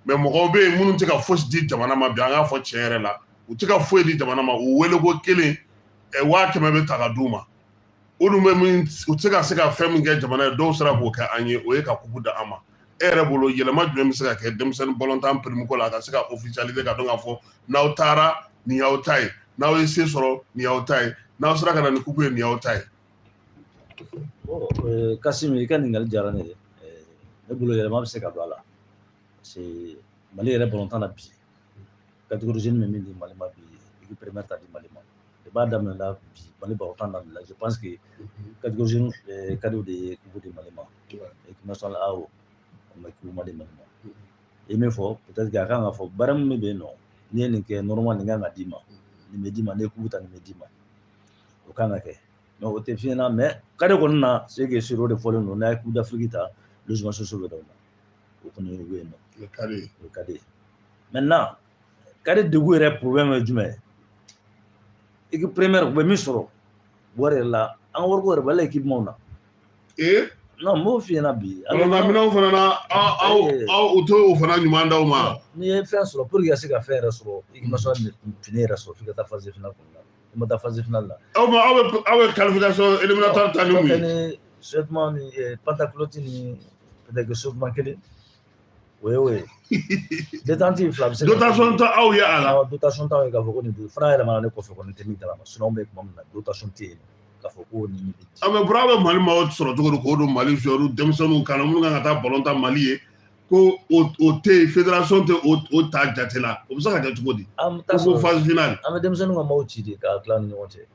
Speaker 1: Mais mɔgɔw bɛ yen minnu tɛ ka fosi di jamana ma bi, an k'a fɔ tiɲɛ yɛrɛ la, u tɛ ka foyi di jamana ma. U wele ko kelen, 100 000 bɛ ta ka d'u ma. Olu bɛ min, u tɛ se ka fɛn min kɛ jamana ye, dɔw sera k'o kɛ an ye, o ye ka coupe da an ma. E yɛrɛ bolo, yɛlɛma jumɛn bɛ se ka kɛ denmisɛnnin balontan prime ko la, a ka se ka officialiser, ka dɔn k'a fɔ n'aw taara, nin y'aw ta ye, n'aw ye se sɔrɔ, nin y'aw ta ye, n'aw sera ka na ni coupe ye, nin y'aw ta ye?
Speaker 2: Bon, Kasim, i ka ɲininkali diyara ne ye. Ne bolo, yɛlɛma bɛ se ka don a la, parce que Mali yɛrɛ balontan na bi, catégorie jeune bɛ min di Mali ma bi, équipe première ta di Mali ma. I b'a daminɛ la bi, Mali balontan daminɛ la, je pense que catégorie jeune cadetw de ye coupe di Mali ma. Équipe nationale A, o ma coupe ma di Mali ma. I ye min fɔ, peut-être que a kan ka fɔ baara min bɛ yen nɔ, n'i ye nin kɛ, normalement nin kan ka d'i ma, nin bɛ d'i ma, n'i ye coupe ta, nin bɛ d'i ma, o kan ka kɛ. Mais o tɛ f'i ɲɛna. Mais cadet kɔni na, c'est que sur o de fɔlen don, n'a ye Coupe d'Afrique ta, logement sociaux bɛ d'aw ma, o kɔni o bɛ yen nɔ.
Speaker 1: Le cadet.
Speaker 2: O cadet. Maintenant, cadet degun yɛrɛ problème ye jumɛn ye? Équipe première, u bɛ min sɔrɔ wari yɛrɛ la, an ka wariko yɛrɛ bɛ hali équipement na. Non, n b'o f'i ɲɛna bi.
Speaker 1: Balontan minɛnw fana na, aw aw u t'o fana ɲuman d'aw ma?
Speaker 2: N'i ye fɛn sɔrɔ, pour que ka se ka fɛn yɛrɛ sɔrɔ, équipe nationale fini yɛrɛ sɔrɔ, f'i ka taa phase finale kɔnɔna la. I ma taa phase finale la.
Speaker 1: Aw ma aw bɛ qualification éliminatoire ta ni mun ye?
Speaker 2: Ni seulement ni pantaculotte ni peut-être que seulement kelen, o ye o ye. Détente fila bɛ se ka
Speaker 1: Dotation tɛ aw ye a la?
Speaker 2: Awɔ, dotation t'anw ye k'a fɔ ko nin don fana yɛlɛmana ne kɔfɛ kɔni tɛ min kalama. Sinon anw bɛ tuma min na, dotation tɛ yen k'a fɔ ko nin bɛ di.
Speaker 1: Ah, mais Bura bɛ Mali maaw sɔrɔ cogo di k'o don Mali joueur denmisɛnninw kan na, minnu kan ka taa ballon ta Mali ye, ko o tɛ yen, fédération tɛ o ta jate la, o bɛ se ka kɛ cogo di?
Speaker 2: An bɛ taa
Speaker 1: Ko
Speaker 2: sɔrɔ
Speaker 1: phase finale.
Speaker 2: An bɛ denmisɛnninw ka maaw ci de k'a tila ni ɲɔgɔn cɛ.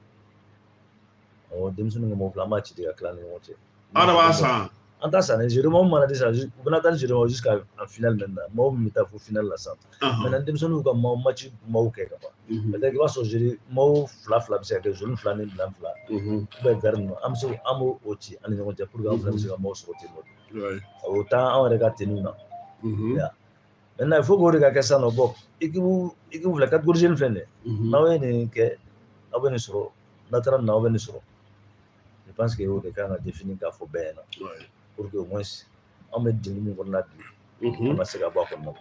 Speaker 2: Awɔ, denmisɛnninw ka maaw filɛ, an b'a ci de ka tila ni ɲɔgɔn cɛ.
Speaker 1: Aw de b'a san?
Speaker 2: An t'a san dɛ. Généralement mana di sisan, u bɛna taa ni généralement jusqu'à en finale. Maintenant, maaw min bɛ taa fo finale la sisan, maintenant denmisɛnninw ka maaw match maaw kɛ ka ban, peut-être i b'a sɔrɔ jeli maaw fila fila bɛ se ka kɛ, jaune fila ni blanc fila, ou bien vert ninnu, an bɛ se an b'o o ci an ni ɲɔgɔn cɛ pour que an fana bɛ se ka maaw sɔrɔ ten nɔ. O t'an anw yɛrɛ ka tenue na. Maintenant, il faut que o de ka kɛ sisan nɔ. Bon, équipe filɛ, catégorie jeune filɛ nin ye, n'aw ye nin kɛ, aw bɛ nin sɔrɔ, n'a taara nin na, aw bɛ nin sɔrɔ. Je pense que o de kan ka définir k'a fɔ bɛɛ ɲɛna, pour que au moins an bɛ degun min kɔnɔna bi, an ka se ka bɔ a kɔnɔna na.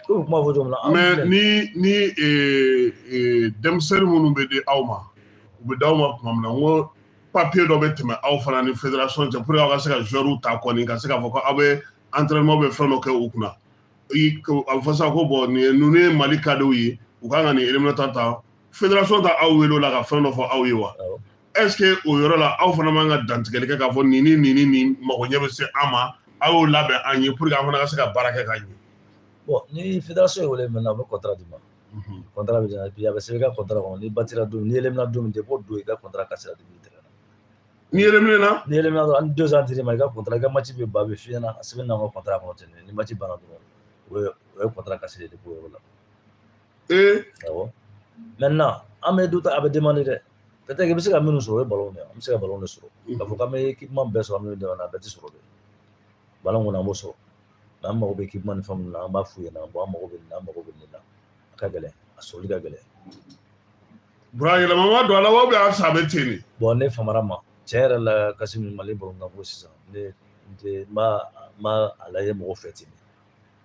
Speaker 2: Komi kuma fɔ cogo min na.
Speaker 1: Mais ni denmisɛnnin minnu bɛ di aw ma U bɛ d'aw ma tuma min na, n ko papier dɔ bɛ tɛmɛ aw fana ni fédération cɛ pour que aw ka se ka joueurs ta kɔni, ka se k'a fɔ ko aw bɛ entraînement bɛ fɛn dɔ kɛ u kunna. A bɛ fɔ sisan ko bon, nin ye ninnu ye Mali cadets ye, u kan ka nin éliminatoire ta, fédération ta aw wele o la ka fɛn dɔ fɔ aw ye wa? Est ce que o yɔrɔ la, aw fana man ka dantigɛli kɛ k'a fɔ nin ni nin ni nin mago ɲɛ bɛ se an ma, aw y'o labɛn an ye pour que an fana ka se ka baara kɛ ka ɲɛ?
Speaker 2: Bon, ni fédération ye wele maintenant, u bɛ contrat d'i ma. Contrat bɛ di, puis a bɛ sɛbɛn i ka contrat kɔnɔ, ni batira don, ni éliminer don min, depuis o don, i ka contrat cassera depuis terrain na.
Speaker 1: Ni éliminer na?
Speaker 2: Ni éliminer dɔrɔn, hali 2 ans dir'i ma, i ka contrat, i ka match bɛ ban, a bɛ f'i ɲɛna, a sɛbɛn n'an ka contrat kɔnɔ ten. Ni match banna dɔrɔn, o ye contrat cassé de depuis o yɔrɔ la. Awɔ. Maintenant, an bɛ du ta, a bɛ demander dɛ. Peut-être i bɛ se ka minnu sɔrɔ, o ye ballon de ye. An bɛ se ka ballon de sɔrɔ. K'a fɔ k'an bɛ équipement bɛɛ sɔrɔ, an bɛ demander, a bɛɛ tɛ sɔrɔ dɛ. Ballon kɔni, an b'o sɔrɔ. Mais an mago bɛ équipement ni fɛn minnu na, an b'a f'u ɲɛna: bon, an mago bɛ nin na, an mago bɛ nin na. A ka gɛlɛn, a sɔrɔli ka gɛlɛn.
Speaker 1: Bura, yɛlɛma ma don a la wa, ou bien halisa a bɛ ten de?
Speaker 2: Bon, ne famara ma. Tiɲɛ yɛrɛ la, Kassim, Mali balontan ko sisan, ne tɛ n b'a n b'a a lajɛ mɔgɔ fɛ ten.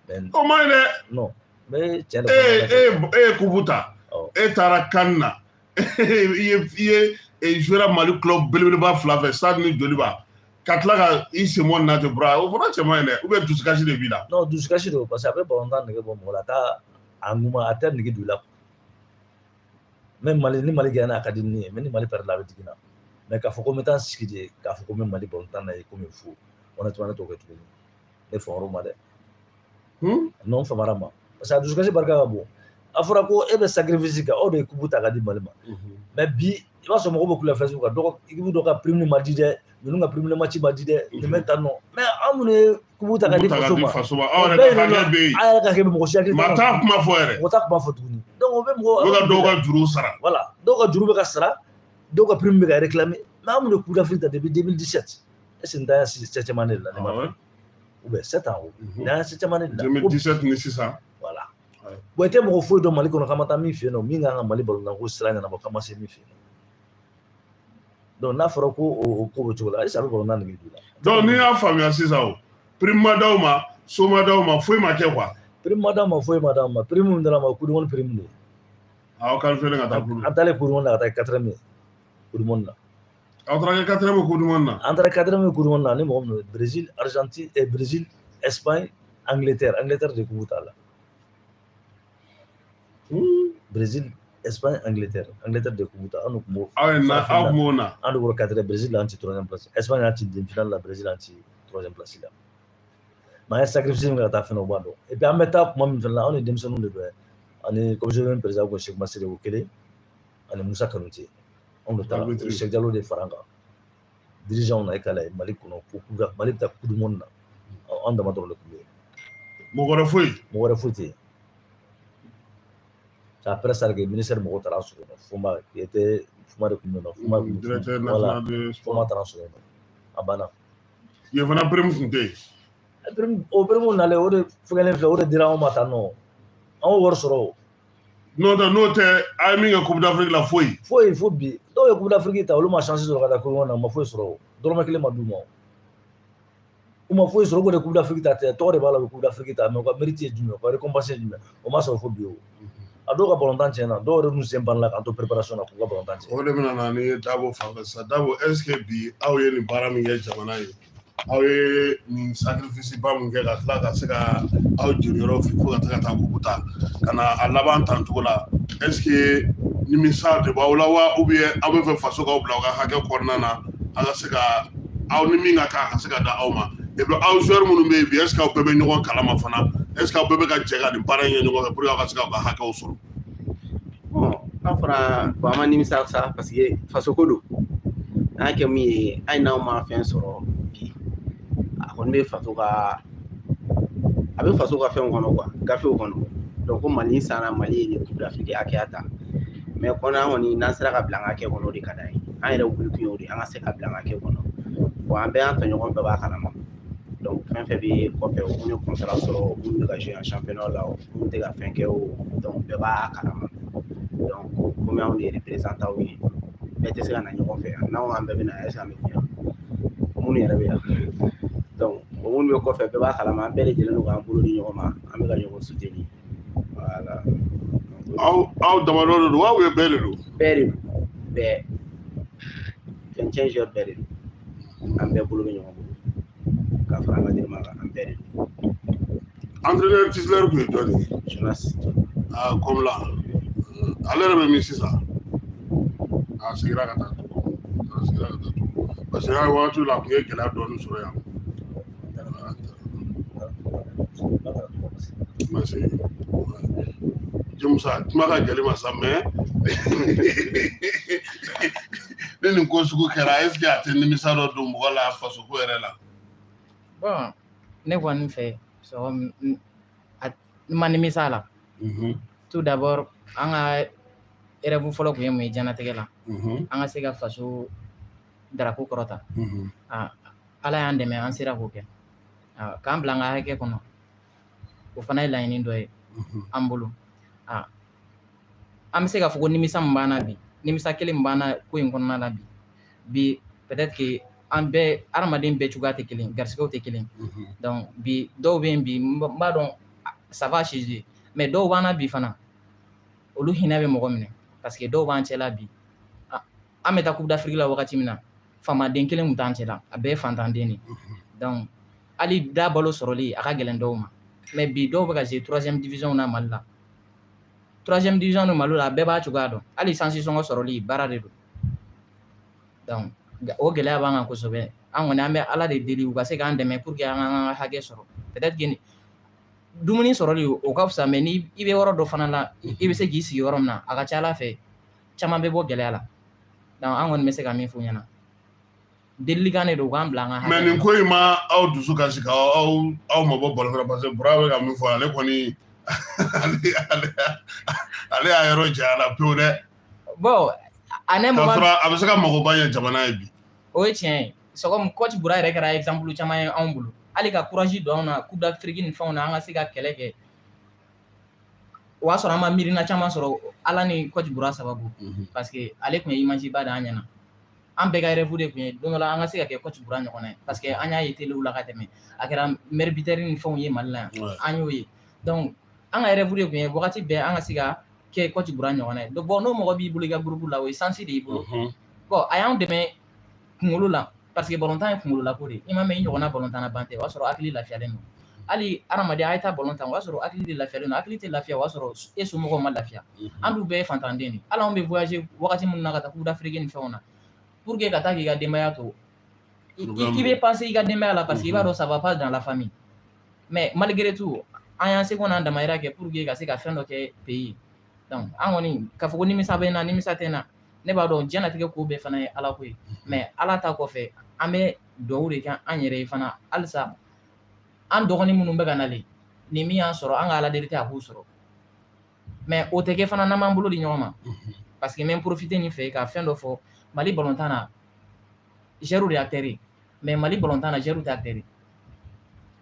Speaker 2: Mais
Speaker 1: O ma ɲi dɛ.
Speaker 2: Non, n bɛ tiɲɛ de
Speaker 1: E
Speaker 2: fɔ.
Speaker 1: e e ye coupe ta. E taara CAN na. I ye joué Mali club belebeleba fila fɛ, Stade ni Joliba. Ka tila ka i sen bɔ nin na ten, Bura, o fana cɛ man ɲi dɛ, ou bien dusukasi de b'i la?
Speaker 2: Non, dusukasi don, parce que a bɛ balontan nege bɔ mɔgɔ la, a t'a a ŋuma, a tɛ nege don i la. Même Mali, ni Mali gagné, a ka di ne ye, mais ni Mali perdre la, a bɛ digi n na. Mais k'a fɔ ko n bɛ taa n sigi de k'a fɔ ko n bɛ Mali balontan na ye komi fo, honnêtement, ne t'o kɛ tuguni. Ne famara ma dɛ. Non, n famara ma. Parce que a dusukasi barika ka bon. A fɔra ko e bɛ sacrifice kɛ, aw de ye coupe ta ka di Mali ma. Mais bi, i b'a sɔrɔ mɔgɔw bɛ kule Facebook kan, dɔgɔ équipe dɔ ka prime ma di dɛ, ninnu ka prime match ma di dɛ, nin bɛ tan nɔ. Mais an minnu ye coupe ta ka di faso ma,
Speaker 1: faso ma, aw yɛrɛ ka hakɛ bɛ yen.
Speaker 2: An yɛrɛ ka hakɛ bɛ, mɔgɔ si hakili
Speaker 1: Maa t'a kuma fɔ yɛrɛ.
Speaker 2: Mɔgɔ t'a kuma fɔ tuguni. Donc o bɛ mɔgɔ.
Speaker 1: U bɛ ka dɔw ka juru sara.
Speaker 2: Voilà, dɔw ka juru bɛ ka sara, dɔw ka prime bɛ ka réclamer. Mais an minnu ye coupe d'Afrique ta depuis 2017, est ce que nin ta y'a septième année de la ne ma fɛ? Ou bien 7 ans o. Nin y'a septième année de la.
Speaker 1: 2017 ni sisan.
Speaker 2: Voilà. Bon, i tɛ mɔgɔ foyi dɔn Mali kɔnɔ k'an ma taa min fɛ yen nɔ, min kan ka Mali balontan ko sira ɲɛnabɔ, k'an ma se min fɛ yen nɔ. Donc n'a fɔra ko o ko bɛ cogo la, est ce que a bɛ balontan nege don i la?
Speaker 1: Donc n'i y'a faamuya sisan, o prime ma d'aw ma, so ma d'aw ma, foyi ma kɛ quoi.
Speaker 2: Prime ma d'aw ma, foyi ma d'aw ma. Prime min dira ma, o coupe du monde prime de ye.
Speaker 1: Aw qualifié ka taa coupe.
Speaker 2: An taalen coupe du monde na ka taa quatrième ye coupe du monde na.
Speaker 1: Aw taara kɛ quatrième coupe du monde na.
Speaker 2: An taara quatrième ye coupe du monde na ni mɔgɔ minnu ye Brésil, Argentine, Brésil, Espagne, Angleterre. Angleterre de coupe t'a la. Brésil, Espagne, Angleterre. Angleterre de coupe ta. An de tun b'o.
Speaker 1: Aw ye na, aw tun b'o na.
Speaker 2: An de bɔra quatrième, Brésil l'an ci troisième place. Espagne y'a ci demi-finale la, Brésil y'an ci troisième place la. Mais an ye sacrifice min kɛ ka taa fɛnɛ, o b'a dɔn. Et puis an bɛ taa kuma min fɛnɛ la, anw ni denmisɛnninw de don. Ani commission président ko Cheikh Masire, o kelen, ani Musa Kanute. Anw de taara, Cheikh Diallo de fara an kan. Dirigeant na, e k'a lajɛ Mali kɔnɔ ko Mali bɛ taa coupe du monde na. An dama dɔrɔn de tun bɛ yen.
Speaker 1: Mɔgɔ wɛrɛ foyi.
Speaker 2: Mɔgɔ wɛrɛ foyi tɛ yen. C'est après ça que ministère mɔgɔw taara an sɔrɔ yen nɔ. Foma qui était, Foma de tun bɛ yen nɔ. Foma
Speaker 1: Directeur
Speaker 2: voilà,
Speaker 1: national de sport.
Speaker 2: Foma taara an sɔrɔ yen nɔ. A banna.
Speaker 1: Yen fana prime tun tɛ yen.
Speaker 2: Prime, o prime nalen, o de fɛngɛlen filɛ, o de dira anw ma tan nɔ. An y'o wari sɔrɔ o.
Speaker 1: N'o tɛ, n'o tɛ, a ye min kɛ coupe d'Afrique la, foyi.
Speaker 2: Foyi fo bi. Dɔw ye coupe d'Afrique ta, olu ma chance sɔrɔ ka taa coupe du monde na, u ma foyi sɔrɔ o. Dɔrɔmɛ kelen ma d'u ma o. U ma foyi sɔrɔ, u kɔni ye coupe d'Afrique ta tɛ, tɔgɔ de b'a la, u bɛ coupe d'Afrique ta, mais u ka mérite ye jumɛn ye, u ka récompense ye jumɛn ye, o ma sɔrɔ fo bi o. A dɔw ka balontan tiɲɛna, dɔw yɛrɛ dun sen banna k'an to préparation na k'u ka balontan tiɲɛ.
Speaker 1: O de bɛna na ni Dabo fan fɛ sisan. Dabo, est ce que bi aw ye nin baara min kɛ jamana ye, aw ye nin sacrifice ba min kɛ ka tila ka se ka aw joliyɔrɔ fi fo ka taa coupe ta ka na a laban tan cogo la, est ce que nimisa de b'aw la wa, ou bien aw bɛ fɛ faso k'aw bila aw ka hakɛ kɔnɔna na, aw ka se ka aw ni min ka kan a ka se ka da aw ma? Et puis aw joueur minnu bɛ yen bi, est ce que aw bɛɛ bɛ ɲɔgɔn kalama fana? Est ce que aw bɛɛ bɛ ka jɛ ka nin baara in kɛ ɲɔgɔn fɛ pour que aw ka se k'aw ka hakɛw sɔrɔ?
Speaker 3: Bon, n'a fɔra bon, an ma nimisa sa, parce que faso ko don. An y'a kɛ min ye, hali n'anw ma fɛn sɔrɔ bi, a kɔni bɛ faso ka, a bɛ faso ka fɛnw kɔnɔ quoi, gafew kɔnɔ. Donc ko Mali sanna, Mali ye nin coupe d'Afrique hakɛya ta. Mais kɔnɔ an kɔni, n'an sera ka bila an ka hakɛ kɔnɔ, o de ka d'an ye. An yɛrɛ wuli kun ye o de ye, an ka se ka bila an ka hakɛ kɔnɔ. Bon, an bɛɛ y'an tɔɲɔgɔn, bɛɛ b'a kalama. Donc fɛn fɛn bɛ kɔfɛ, o minnu ye contrat sɔrɔ, minnu bɛ ka jouer en championnat la, o minnu tɛ ka fɛn kɛ o, donc bɛɛ b'a kalama. Donc komi anw de ye représentant ye, bɛɛ tɛ se ka na ɲɔgɔn fɛ. N'anw k'an bɛɛ bɛ na, est ce que an bɛ kun yan? Minnu yɛrɛ bɛ yan, donc o minnu bɛ kɔfɛ, bɛɛ b'a kalama. An bɛɛ de jɛlen don k'an bolo di ɲɔgɔn ma, an bɛ ka ɲɔgɔn soutenir, voilà.
Speaker 1: Aw damadɔ de don wa, ou bien bɛɛ de don?
Speaker 3: Bɛɛ de don, bɛɛ. Fɛn tiɲɛ joueur bɛɛ de don, an bɛɛ bolo bɛ ɲɔgɔn bolo ka fara an ka denbaya kan, an bɛɛ de don.
Speaker 1: Entraîneur titulaire tun ye jɔn ye?
Speaker 3: Jonas.
Speaker 1: Ah, comme là ale yɛrɛ bɛ min sisan, a seginna ka taa tugun, a seginna ka taa tugun, parce que a wagati la a tun ye gɛlɛya dɔɔni sɔrɔ yan. Merci. Jamusa kuma ka gɛlɛn ma sa, mais ni nin ko sugu kɛra, est ce que a tɛ nimisa dɔ don mɔgɔ la fasoko yɛrɛ la?
Speaker 4: Bon, ne kɔni fɛ sɔgɔ n ma nimisa a la. Tout d'abord, an ka rêve fɔlɔ tun ye mun ye diɲɛlatigɛ la? An ka se ka faso drapeau kɔrɔta. Ala y'an dɛmɛ, an sera k'o kɛ. K'an bila an ka hakɛ kɔnɔ, o fana ye laɲini dɔ ye an bolo. An bɛ se k'a fɔ ko nimisa min b'an na bi, nimisa kelen min b'an na ko in kɔnɔna la bi, peut-être que an bɛɛ, hadamaden bɛɛ cogoya tɛ kelen, garisigɛw tɛ kelen. Donc bi dɔw bɛ yen bi, n b'a dɔn ça va changer, mais dɔw b'an na bi fana, olu hinɛ bɛ mɔgɔ minɛ, parce que dɔw b'an cɛla bi. An bɛ taa Coupe d'Afrique la wagati min na, faamaden kelen tun t'an cɛla, a bɛɛ ye fantanden de. Donc hali da balo sɔrɔli a ka gɛlɛn dɔw ma. Mais bi dɔw bɛ ka jouer troisième division na Mali la. Troisième division ni Mali la, a bɛɛ b'a cogoya dɔn. Hali sansi sɔngɔ sɔrɔli baara de don. Donc o gɛlɛya b'an kan kosɛbɛ. An kɔni an bɛ Ala de deli u ka se k'an dɛmɛ pour que an k'an ka hakɛ sɔrɔ. Peut-être que dumuni sɔrɔli o ka fisa, mais ni i bɛ yɔrɔ dɔ fana la, i bɛ se k'i sigi yɔrɔ min na, a ka ca Ala fɛ caman bɛ bɔ gɛlɛya la. Donc an kɔni bɛ se ka min f'u ɲɛna, delilikan de don, u k'an bila an ka hakɛ.
Speaker 1: Mais nin ko in ma aw dusu kasi ka aw mabɔ ballon na, parce que Bura bɛ ka min fɔ, ale kɔni ale y'a yɔrɔ janya la pewu dɛ.
Speaker 4: Bon, à un moment,
Speaker 1: k'a sɔrɔ a bɛ se ka magoba ɲɛ jamana ye bi.
Speaker 4: O ye tiɲɛ ye. Sɔgɔma coach Bura yɛrɛ kɛra exemple caman ye anw bolo. Hali ka courage don anw na Coupe d'Afrique ni fɛnw na, an ka se ka kɛlɛ kɛ. O y'a sɔrɔ an ma miirina caman sɔrɔ Ala ni coach Bura sababu. Parce que ale tun ye image ba d'an ɲɛna. An bɛɛ ka rêve de tun ye don dɔ la an ka se ka kɛ coach Bura ɲɔgɔnna ye. Parce que an y'a ye télé la ka tɛmɛ. A kɛra meilleur buteur ni fɛnw ye Mali la yan. An y'o ye. Donc an ka rêve de tun ye wagati bɛɛ an ka se ka kɛ coach Bura ɲɔgɔnna ye. Bon, n'o mɔgɔ b'i bolo i ka groupe la, o ye chance de y'i bolo. Bon, a y'an dɛmɛ kunkolo la, parce que balontan ye kunkolo la ko de ye. I ma mɛn i ɲɔgɔnna balontan ban tɛ, o y'a sɔrɔ hakili lafiyalen don. Hali hadamaden a ye taa balon tan, o y'a sɔrɔ hakili de lafiyalen don. Hakili tɛ lafiya, o y'a sɔrɔ e somɔgɔw ma lafiya. An dun bɛɛ ye fantanden de. Hali anw bɛ voyager wagati minnu na ka taa Coupe d'Afrique ni fɛnw na, pour que ka taa k'i ka denbaya to, i bɛ penser i ka denbaya la, parce que i b'a dɔn ça va pas dans la famille. Mais malgré tout, an y'an seko n'an damayira kɛ pour que ka se ka fɛn dɔ kɛ pays. Donc an kɔni k'a fɔ ko nimisa bɛ n na, nimisa tɛ n na, ne b'a dɔn diɲɛlatigɛ ko bɛɛ fana ye Ala ko ye. Mais Ala ta kɔfɛ, an bɛ dugawu de kɛ an yɛrɛ ye fana halisa. An dɔgɔnin minnu bɛ ka nalen, ni min y'an sɔrɔ, an ka Ala deli tɛ a k'u sɔrɔ. Mais o tɛ kɛ fana n'an m'an bolo di ɲɔgɔn ma. Parce que n bɛ n profiter nin fɛ ka fɛn dɔ fɔ. Mali balontan na, joueur de ye acteur ye. Mais Mali balontan na, joueur tɛ acteur ye.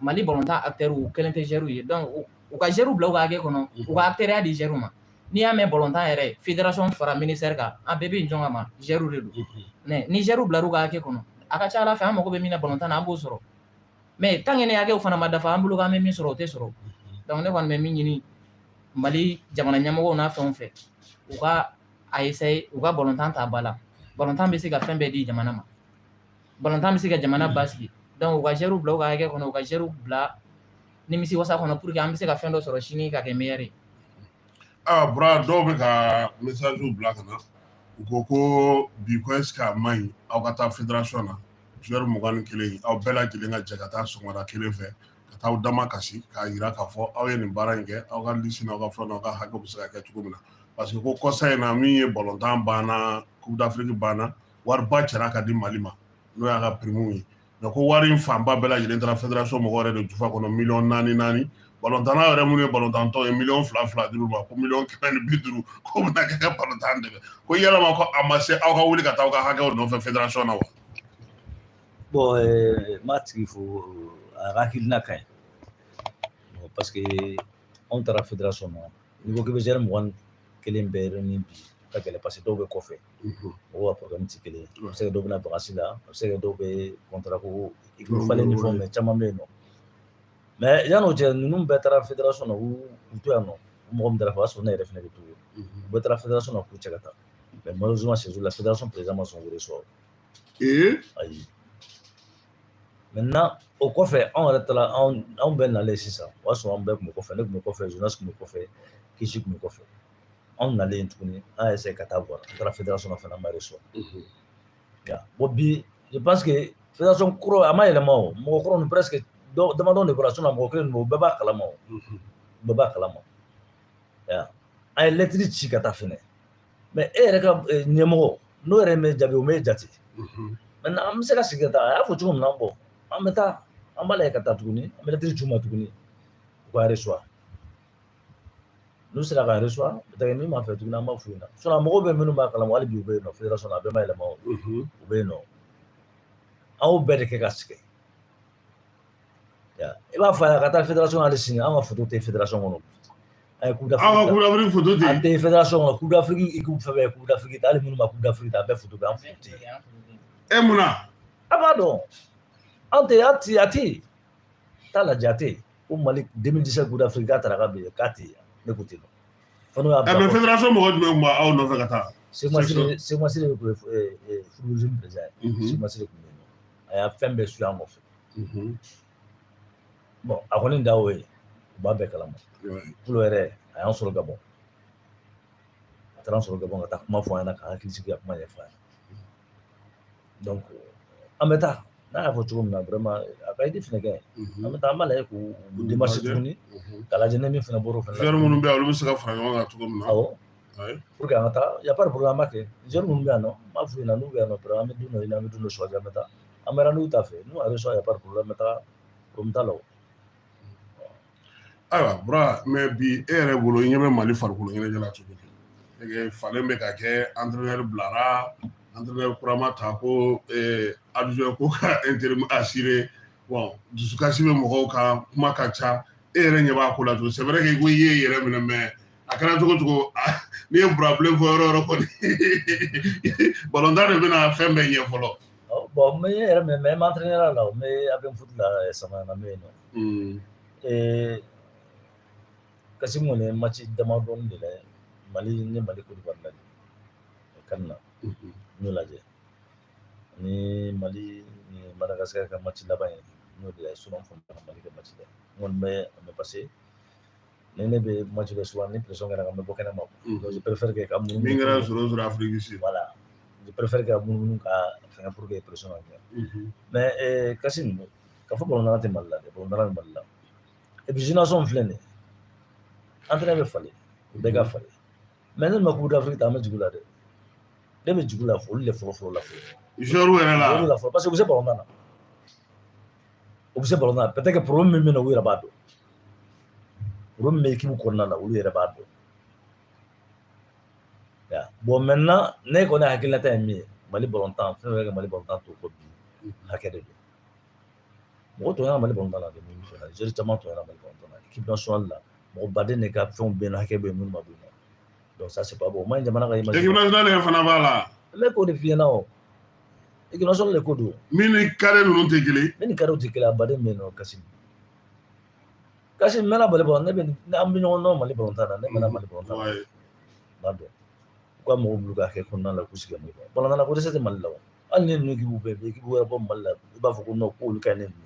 Speaker 4: Mali balontan acteur u kelen tɛ joueur ye. Donc u ka joueur bila u ka hakɛ kɔnɔ, u ka acteur di joueur ma. N'i y'a mɛn balontan yɛrɛ, fédération fara ministère kan, an bɛɛ bɛ jɔn kama, joueur de don. Mais ni joueur bilar'u ka hakɛ kɔnɔ, a ka ca Ala fɛ an mago bɛ min na balontan na, an b'o sɔrɔ. Mais tant que ni hakɛw fana ma dafa an bolo k'an bɛ min sɔrɔ, o tɛ sɔrɔ. Donc ne kɔni bɛ min ɲini Mali jamana ɲɛmɔgɔw n'a fɛnw fɛ, u ka a essayer u ka balontan ta ba la. Balontan bɛ se ka fɛn bɛɛ di jamana ma. Balontan bɛ se ka jamana basigi. Donc u ka joueur bila u ka hakɛ kɔnɔ, u ka joueur bila nimisi wasa kɔnɔ, pour que an bɛ se ka fɛn dɔ sɔrɔ sini ka kɛ meilleur ye.
Speaker 1: Ah, Bura, dɔw bɛ ka message bila ka na, u ko ko bi ko est ce que a man ɲi aw ka taa fédération na, joueur 21, aw bɛɛ lajɛlen ka jɛ ka taa sɔgɔmada kelen fɛ ka taa aw dama kasi k'a yira k'a fɔ aw ye nin baara in kɛ, aw ka liste n'aw ka fɛn n'aw ka hakɛw bɛ se ka kɛ cogo min na, parce que ko kɔsa in na min ye balontan banna, Coupe d'Afrique banna, wariba cɛra ka di Mali ma, n'o y'a ka prime ye, mais ko wari in fanba bɛɛ lajɛlen taara fédération mɔgɔw yɛrɛ de jufa kɔnɔ, miliyɔn 4 4, balontanna yɛrɛ minnu ye balontantɔ ye, miliyɔn 2 2 dir'u ma, ko miliyɔn 150 k'o bɛna kɛ ka balontan dɛmɛ, ko yalama ko a ma se aw ka wuli ka taa aw ka hakɛw nɔfɛ fédération na wa?
Speaker 2: Bon, n b'a tigi fo, a ka hakilina ka ɲi, parce que anw taara fédération na, n'i ko k'i bɛ joueur 21 bɛɛ réuni bi, ka gɛlɛn, parce que dɔw bɛ kɔfɛ, mɔgɔw ka problème tɛ kelen ye. A bɛ se ka dɔw bɛ na vacances la, a bɛ se ka dɔw bɛ contrat ko équipe falen ni fɛnw, mais caman bɛ yen nɔ. Mais yan'o cɛ, ninnu bɛɛ taara fédération na, u to yan nɔ, mɔgɔ min taara fɔ, o y'a sɔrɔ ne yɛrɛ fana bɛ to yen. U bɛɛ taara fédération na k'u cɛ ka taa, mais malheureusement, ce jour là, fédération président ma sɔn k'o recevoir. Ayi. Maintenant, o kɔfɛ, anw yɛrɛ taara, anw bɛɛ nalen sisan, o y'a sɔrɔ an bɛɛ tun bɛ kɔfɛ. Ne tun bɛ kɔfɛ, Jonas tun bɛ kɔfɛ, Kisi tun bɛ kɔfɛ. Anw nalen tuguni, an y'a essayé ka taa voir. An taara fédération na fana, an ma reçoit. Bon, bi, je pense que fédération kɔrɔ a ma yɛlɛma o. Mɔgɔ kɔrɔ ninnu presque dɔ damadɔ de bɔra, sinon mɔgɔ kelen ninnu, o bɛɛ b'a kalama o. Bɛɛ b'a kalama. An ye lettre ci ka taa fɛnɛ. Mais e yɛrɛ ka ɲɛmɔgɔ n'o yɛrɛ mɛ jaabi, o m'e jate. Maintenant, an bɛ se ka sigi ka taa, a y'a fɔ cogo min na, bon, an bɛ taa, an b'a lajɛ ka taa tuguni, an bɛ lettre ci u ma tuguni, u ka reçoit. N'u sera ka reçoit, peut-être min b'a fɛ tuguni, an b'a f'u ɲɛna. Sinon mɔgɔw bɛ minnu b'a kalama, hali bi u bɛ yen nɔ fédération na, a bɛɛ ma yɛlɛma o. U bɛ yen nɔ. An y'o bɛɛ de kɛ ka sigi. I b'a fɔ a ye ka taa fédération, hali sini an ka photo tɛ fédération kɔnɔ. An ye Coupe
Speaker 1: Aw ka
Speaker 2: d'Afrique
Speaker 1: Coupe d'Afrique photo
Speaker 2: ta.
Speaker 1: tɛ
Speaker 2: An
Speaker 1: yen?
Speaker 2: tɛ fédération kɔnɔ. Coupe d'Afrique équipe fɛn fɛn ye Coupe d'Afrique ta, hali minnu ma Coupe d'Afrique ta, a bɛɛ photo bɛ, an photo tɛ yen.
Speaker 1: E mun na?
Speaker 2: A b'a dɔn. An tɛ, an tɛ, a tɛ yen. Taa lajɛ, a tɛ yen. Ko Mali 2017 Coupe d'Afrique k'a taara k'a bɛ yen, k'a tɛ yen. Ne ko ten. Fo n'o y'a bila
Speaker 1: Mais
Speaker 2: kɔfɛ.
Speaker 1: fédération mɔgɔ jumɛn tun b'aw nɔfɛ ka taa?
Speaker 2: Seku Masire de tun ye football jeune président ye. Seku Masire tun bɛ yen nɔ. A y'a fɛn bɛɛ suit an nɔfɛ. Bon, a kɔni da o ye. U b'a bɛɛ kalama. Kulo yɛrɛ, a y'an sɔrɔ Gabon. A taara an sɔrɔ Gabon ka taa kuma fɔ an ɲɛna, ka hakili sigi, ka kuma ɲɛfɔ an ɲɛna. Donc, an bɛ taa. N'a y'a fɔ cogo min na, vraiment, a ka idée fɛnɛ ka ɲi. An bɛ taa, an b'a lajɛ k'u démarcher tuguni, k'a lajɛ ni min fɛnɛ bɔr'o fɛnɛ la.
Speaker 1: Joueur minnu bɛ yan, olu bɛ se ka fara ɲɔgɔn kan cogo min na.
Speaker 2: Awɔ. Pour que an ka taa, y a pas de problème, an b'a kɛ. Joueur minnu bɛ yan nɔ, n b'a f'u ɲɛna, n'u bɛ yan nɔ, vraiment, an bɛ don dɔ ɲini, an bɛ don dɔ choisir, an bɛ taa. An bɛ rendez-vous ta fɛ. N'u y'a reçoit, y a pas de problème, an bɛ taa. Problème t'a la o.
Speaker 1: Ayiwa Bura, mais bi e yɛrɛ bolo, i ɲɛ bɛ Mali farikolo ɲɛnajɛ la cogo di? Falen bɛ ka kɛ, entraîneur bilara, entraîneur kura ma ta, ko adjoint ko ka intérim assuré. Bon, dusukasi bɛ mɔgɔw kan, kuma ka ca. E yɛrɛ ɲɛ b'a ko la cogo? C'est vrai que i ko i ye yɛrɛ minɛ, mais a kɛra cogo cogo, n'i ye Bura Bilen fɔ yɔrɔ o yɔrɔ kɔni, balontan de bɛna fɛn bɛɛ ɲɛ fɔlɔ.
Speaker 2: Bon, n bɛ n yɛrɛ minɛ, mais n bɛ entraîneur la, n bɛ APM foot la Samaɲana, n bɛ yen nɔ. Kasimu kɔni ye match damadɔni de lajɛ Mali ni Mali Côte d'Ivoire lajɛ CAN na, n y'o lajɛ, ni Mali ni Madagascar ka match laban ye, n y'o de lajɛ. Sinon n ka Mali ka match lajɛ, n kɔni bɛ mais parce que ni ne bɛ match kɛ, souvent ni pression kɛra, n bɛ bɔ kɛnɛma. Donc je préfère que ka munumunu.
Speaker 1: Min kɛra zéro zéro Afrique du Sud.
Speaker 2: Voilà, je préfère ka munumunu ka fɛngɛ pour que pression ka kɛ. Mais Kasimu, ka fɔ balontan tɛ Mali la dɛ, balontan bɛ Mali la. Et puis génération filɛ nin ye, entraîneur bɛ falen, u bɛɛ ka falen. Mais ne ma Coupe d'Afrique ta, an bɛ jigin u la dɛ. Ne bɛ jigin u la, olu de fɔlɔ fɔlɔ la fɔlɔ.
Speaker 1: Joueur yɛrɛ la.
Speaker 2: Olu la fɔlɔ, parce que u bɛ se balontan na. U bɛ se balontan na. Peut-être que problème min bɛ na, u yɛrɛ b'a dɔn. Problème min bɛ équipe kɔnɔna la, olu yɛrɛ b'a dɔn. Bon, maintenant, ne kɔni hakilinata ye min ye, Mali balontan, fɛn fɛn kɛ Mali balontan to kɔ bi, hakɛ de don. Mɔgɔ tɔɲɔna Mali balontan na dɛ, min fɛnɛ, joueur caman tɔɲɔna Mali balontan na. Équipe nationale la, mɔgɔ baden de ka fɛnw bɛ yen nɔ, hakɛ bɛ yen minnu ma d'u ma. Donc ça, c'est pas bon. O man ɲi jamana ka image.
Speaker 1: Équipe nationale yɛrɛ fana b'a la.
Speaker 2: Ne k'o de f'i ɲɛna o. Équipe nationale de ko don.
Speaker 1: Min ni carré ninnu tɛ kelen.
Speaker 2: Min ni carré tɛ kelen, a baden bɛ yen nɔ, Kasimu. Kasimu, n mɛnna Mali balontan, ne bɛ an bɛ ɲɔgɔn dɔn Mali balontan na, ne mɛnna Mali balontan na. N b'a dɔn. U ka mɔgɔw b'u ka hakɛ kɔnɔna la, k'u sigi Mali kɔnɔ. Balontan na ko dɛsɛ tɛ Mali la o. Hali ni ninnu équipe bɛɛ bɛ équipe wɛrɛ bɔ Mali la, i b'a fɔ ko non, k'olu ka ɲi ni ninnu ye.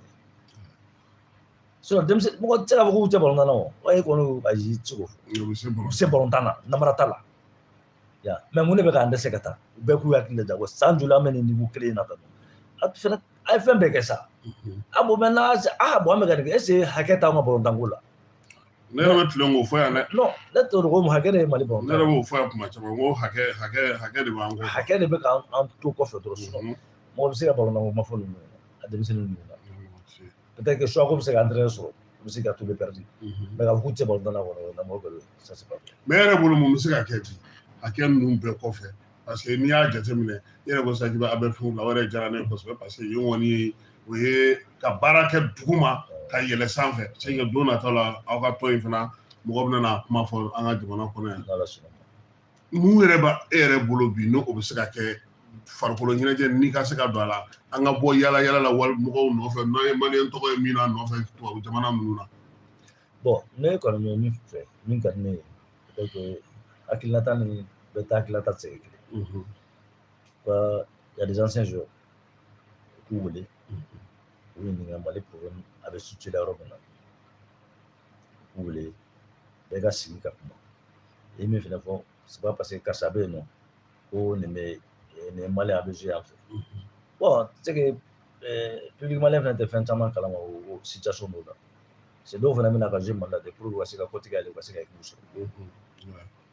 Speaker 2: Sinon denmisɛnnin, mɔgɔ tɛ se k'a fɔ k'u tɛ balontan na o. E kɔni, ayi, i tɛ se k'o fɔ.
Speaker 1: U
Speaker 2: bɛ se balontan na, namara t'a la. Ya, mais mun de bɛ k'an dɛsɛ ka taa? U bɛɛ k'u hakili lajɛ, san joli an bɛ nin niveau kelen in na tan? A fɛnɛ, a ye fɛn bɛɛ kɛ sa. A bon, maintenant, ah bon, an bɛ ka nin kɛ, est ce que hakɛ t'anw ka balontan ko la?
Speaker 1: Ne yɛrɛ bɛ tilen k'o fɔ yan dɛ.
Speaker 2: Non, ne t'o dɔn ko hakɛ de ye Mali balontan.
Speaker 1: Ne yɛrɛ b'o fɔ yan kuma caman, ko hakɛ, hakɛ, hakɛ de b'an kɔ.
Speaker 2: Hakɛ de bɛ k'an to kɔfɛ dɔrɔn, sinon mɔgɔ bɛ se ka balontan ko kuma fɔ ninnu ɲɛna, a denmisɛnnin ninnu ɲɛna. Peut-être que choix ko bɛ se ka entraîneur sɔrɔ, u bɛ se ka tout bɛ perdu. Mais k'a fɔ k'u tɛ balontan na kɔni, o ye namɔgɔ bɛɛ ye, ça c'est pas vrai.
Speaker 1: Mais e yɛrɛ bolo, mun bɛ se ka kɛ bi hakɛ ninnu bɛɛ kɔfɛ? Parce que n'i y'a jateminɛ, i yɛrɛ ko sisan k'i bɛ a bɛ fɛnw la, o yɛrɛ diyara ne ye kosɛbɛ, parce que yen kɔni, o ye ka baara kɛ dugu ma ka yɛlɛ sanfɛ. C'est que don nataw la, aw ka tɔn in fana, mɔgɔ bɛna na kuma fɔ an ka jamana kɔnɔ yan.
Speaker 2: N'Ala sɔnna.
Speaker 1: Mun yɛrɛ b'a e yɛrɛ bolo bi, n'o o bɛ se ka kɛ farikolo ɲɛnajɛ n'i ka se ka don a la, an ka bɔ yala yala la wali mɔgɔw nɔfɛ, n'an ye maliyɛn tɔgɔ ye min na nɔfɛ tubabu jamana ninnu na?
Speaker 2: Bon, ne kɔni bɛ min fɛ, min ka di ne ye, peut-être que hakilinata ni bɛɛ ta hakilinata tɛ se ka kɛ kelen ye. Il y a des anciens joueurs. K'u wele, u ɲininka Mali problème a bɛ situé la yɔrɔ min na. K'u wele, bɛɛ ka sigi ka kuma. I ye min fɛnɛ fɔ, c'est pas parce que karisa bɛ yen nɔ ko nin bɛ nin ye Malien, a bɛ jouer yan fɛ. Bon, c'est que public malien fɛnɛ tɛ fɛn caman kalama o situation dɔw la. C'est dɔw fɛnɛ bɛna ka jouer Mali la de pour que u ka se ka kɔtigɛ ale, u ka se ka équipe sɔrɔ.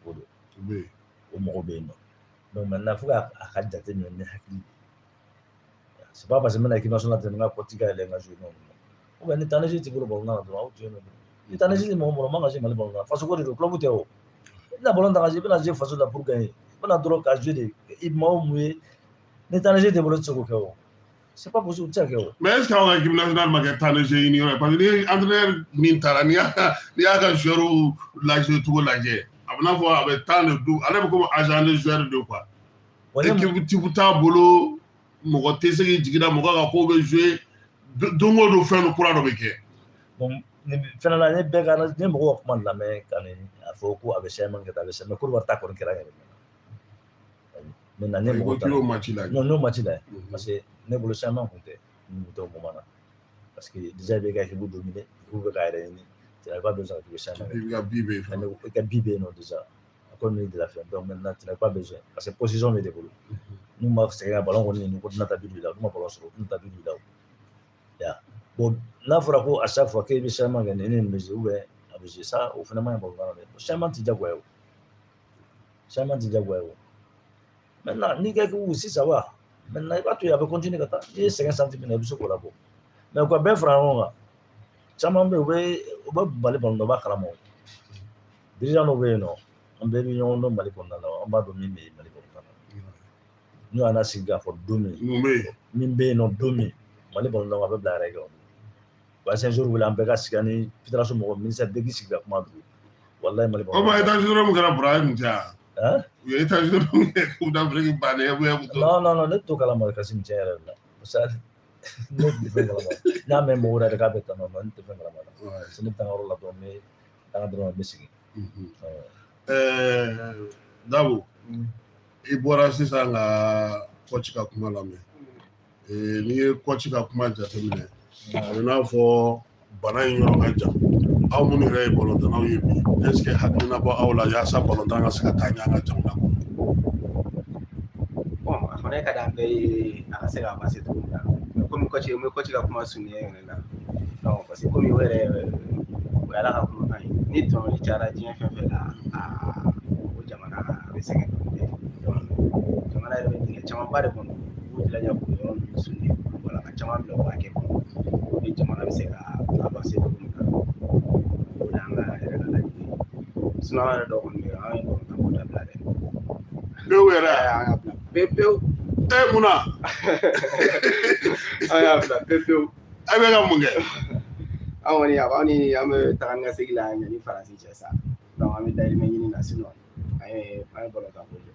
Speaker 2: O don. O mɔgɔ bɛ yen nɔ. Donc maintenant, fo ka a ka jate minɛ ni hakili. C'est pas parce que n bɛna équipe nationale tɛ n ka kɔtigɛ yɛlɛ n ka jouer, non non. Ou bien ni temps de jeu t'i bolo ballon na dɔrɔn, aw to yen nɔ. Ni temps de jeu tɛ mɔgɔ bolo, man ka jouer Mali ballon na. Faso ko de don, club tɛ o. I bɛna ballon ta ka jouer, i bɛna jouer faso la pour gagner. I bɛna dɔrɔn ka jouer de, i maa o mun ye, ni temps de jeu t'i bolo, i tɛ se k'o kɛ o. C'est pas possible, u tɛ se ka kɛ o.
Speaker 1: Mais est ce que aw ka équipe nationale ma kɛ temps de jeu ɲini yɔrɔ ye? Parce que ni entraîneur min taara, n'i y'a ka joueur lajɛ cogo lajɛ, a bɛ n'a fɔ a bɛ temps de du, ale bɛ komi agent de joueur de quoi. Équipe type t'a bolo, mɔgɔ tɛ se k'i jigi da mɔgɔ kan k'o bɛ jouer don o don, fɛn kura dɔ bɛ kɛ.
Speaker 2: Bon, nin fɛnɛ la, ne bɛɛ ka ne mɔgɔw ka kuma lamɛn ka nin a fɔ ko a bɛ changement kɛ tan, a bɛ changement. Côte d'Ivoire ta kɔni kɛra yɛrɛ. Maintenant, ne mɔgɔw
Speaker 1: ta y'o match lajɛ.
Speaker 2: Non, n'o match lajɛ, parce que ne bolo changement kun tɛ nin tɛ o moment na. Parce que déjà i bɛ ka équipe dominer, équipe bɛ k'a yɛrɛ ɲini. Tu n'as pas besoin que tu changement.
Speaker 1: I ka bi bɛ yen
Speaker 2: fana. I ka bi bɛ yen nɔ déjà. A ko de la fɛn. Donc maintenant, tu n'as pas besoin. Parce que position bɛ de bolo. N'u ma sɛgɛn ka ballon kɔni ɲini ko tɛna taa bi don i la, n'u ma ballon sɔrɔ, u tɛna taa bi don i la o. Ya. Bon, n'a fɔra ko à chaque fois k'e bɛ changement kɛ, nin nin bɛ jouer ou bien a bɛ jouer ça, o fana man ɲi ballon na dɛ. Changement tɛ diyagoya o. Changement tɛ diyagoya o. Maintenant, n'i ka équipe si ça va. Maintenant, i b'a to yen, a bɛ continuer ka taa. N'i ye sɛgɛn santi min na, i bɛ se k'o labɔ. Mais u ka bɛɛ fara ɲɔgɔn kan. Caman bɛ yen, u bɛ Mali ballon na, u b'a kalama o. Dirigeant dɔw bɛ yen nɔ, an bɛɛ bɛ ɲɔgɔn dɔn Mali kɔnɔna la, an b'a dɔn min bɛ Mali kɔnɔna la. N'u y'an sigi k'a fɔ don min,
Speaker 1: mun bɛ yen?
Speaker 2: Min bɛ yen nɔ don min, Mali ballon a bɛ bila yɛrɛ kɛ. Wa ancien joueur wele, an bɛɛ ka sigi ani fédération mɔgɔ, ministère bɛɛ k'i sigi ka kuma dugu. Walahi, Mali
Speaker 1: ballon. O ma état généraux min kɛra Burahim tɛ yan?
Speaker 2: Hein?
Speaker 1: U ye état généraux min kɛ Coupe d'Afrique bannen.
Speaker 2: Non non non, ne t'o kalama Kassim, tiɲɛ yɛrɛ la. Ne tɛ fɛn kalama. N y'a mɛn mɔgɔw yɛrɛ k'a bɛ tan nɔ, ne tɛ fɛn kalama la. Parce que ne bɛ taa n ka yɔrɔ la dɔrɔn, n bɛ taga dɔrɔn, n bɛ segin.
Speaker 1: Dabo, i bɔra sisan ka coach ka kuma lamɛn. N'i ye coach ka kuma jateminɛ, a bɛ n'a fɔ bana in yɔrɔ ka jan. Aw minnu yɛrɛ ye balontannaw ye bi, est ce que hakilina bɔ aw la yaasa balontan ka se ka taa ɲɛ an ka jamana kɔnɔ?
Speaker 3: Bon, a fana ka di an bɛɛ ye a ka se ka avancer cogo min na. Mais komi coach, n bɛ coach ka kuma souligner yɛrɛ la. Donc parce que komi o yɛrɛ, o ye Ala ka kumakan ye. Ni tɔɲɔli cayara diɲɛ fɛn fɛn la, a o jamana a bɛ sɛgɛn dɔɔnin dɛ. Donc jamana yɛrɛ bɛ dingɛ camanba de kɔnɔ. U b'u jilaja k'o yɔrɔ ninnu souligner, wala ka caman bila o hakɛ kɔnɔ pour que jamana bɛ se ka avancer cogo min na. O de y'an ka yɛrɛ ka laɲini ye. Sinon an yɛrɛ dɔw kɔni bɛ yen, an ye balontan ko dabila dɛ.
Speaker 1: Pewu yɛrɛ?
Speaker 3: An y'a bila pewu pewu.
Speaker 1: E, mun na?
Speaker 3: An y'a bila pewu pewu.
Speaker 1: E bɛ ka mun kɛ?
Speaker 3: An kɔni a b'an ni an bɛ taga ni ka segin la yanni Faransi cɛ sa. Donc an bɛ dahirimɛ ɲini na, sinon an ye balontan ko jɔ.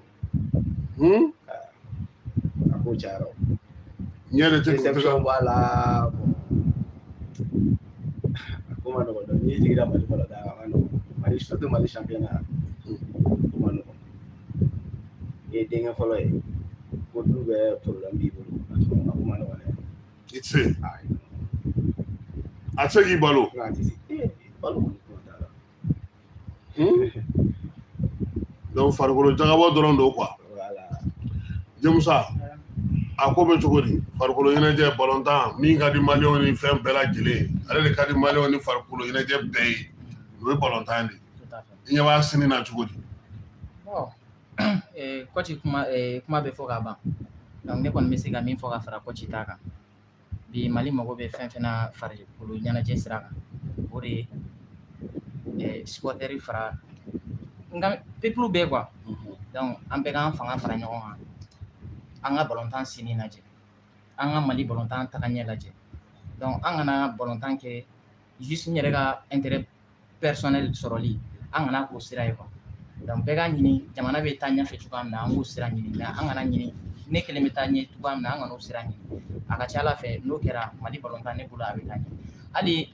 Speaker 3: A ko cayara o.
Speaker 1: Ɲɛ de tɛ.
Speaker 3: Déception b'a la. Bon, a ko ma nɔgɔn dɔɔni. N'i jiginna Mali balontan kan, a ma nɔgɔn. Mali, surtout Mali championnat, o ma nɔgɔn. N'i ye denkɛ fɔlɔ ye ko du bɛɛ problème b'i bolo, a ko ma nɔgɔn dɛ.
Speaker 1: I tɛ se.
Speaker 3: Ayi.
Speaker 1: A tɛ se k'i balo.
Speaker 3: A tɛ se. Ee, balo kɔni kuma t'a la.
Speaker 1: Donc farikolo jagabɔ dɔrɔn don quoi.
Speaker 3: Voilà.
Speaker 1: Jamusa, a ko bɛ cogo di? Farikolo ɲɛnajɛ, balontan min ka di maliyɛnw ni fɛn bɛɛ lajɛlen ye, ale de ka di maliyɛnw ni farikolo ɲɛnajɛ bɛɛ ye, o ye balontan de ye.
Speaker 4: Tout à fait.
Speaker 1: I ɲɛ b'a sini na cogo di?
Speaker 4: Bon, coach kuma bɛ fɔ ka ban. Donc ne kɔni bɛ se ka min fɔ ka fara coach ta kan. Bi Mali mago bɛ fɛn fɛn na farikolo ɲɛnajɛ sira kan, o de ye supporter fara nka peuple bɛɛ quoi. Donc an bɛɛ k'an fanga fara ɲɔgɔn kan. An ka balontan sini lajɛ. An ka Mali balontan tagaɲɛ lajɛ. Donc an kana balontan kɛ juste n yɛrɛ ka intérêt personnel sɔrɔli, an kana k'o sira ye quoi. Donc bɛɛ k'a ɲini jamana bɛ taa ɲɛfɛ cogoya min na, an k'o sira ɲini, mais an kana ɲini ne kelen bɛ taa ɲɛ cogoya min na, an kana o sira ɲini. A ka ca Ala fɛ, n'o kɛra, Mali balontan, ne bolo, a bɛ taa ɲɛ. Hali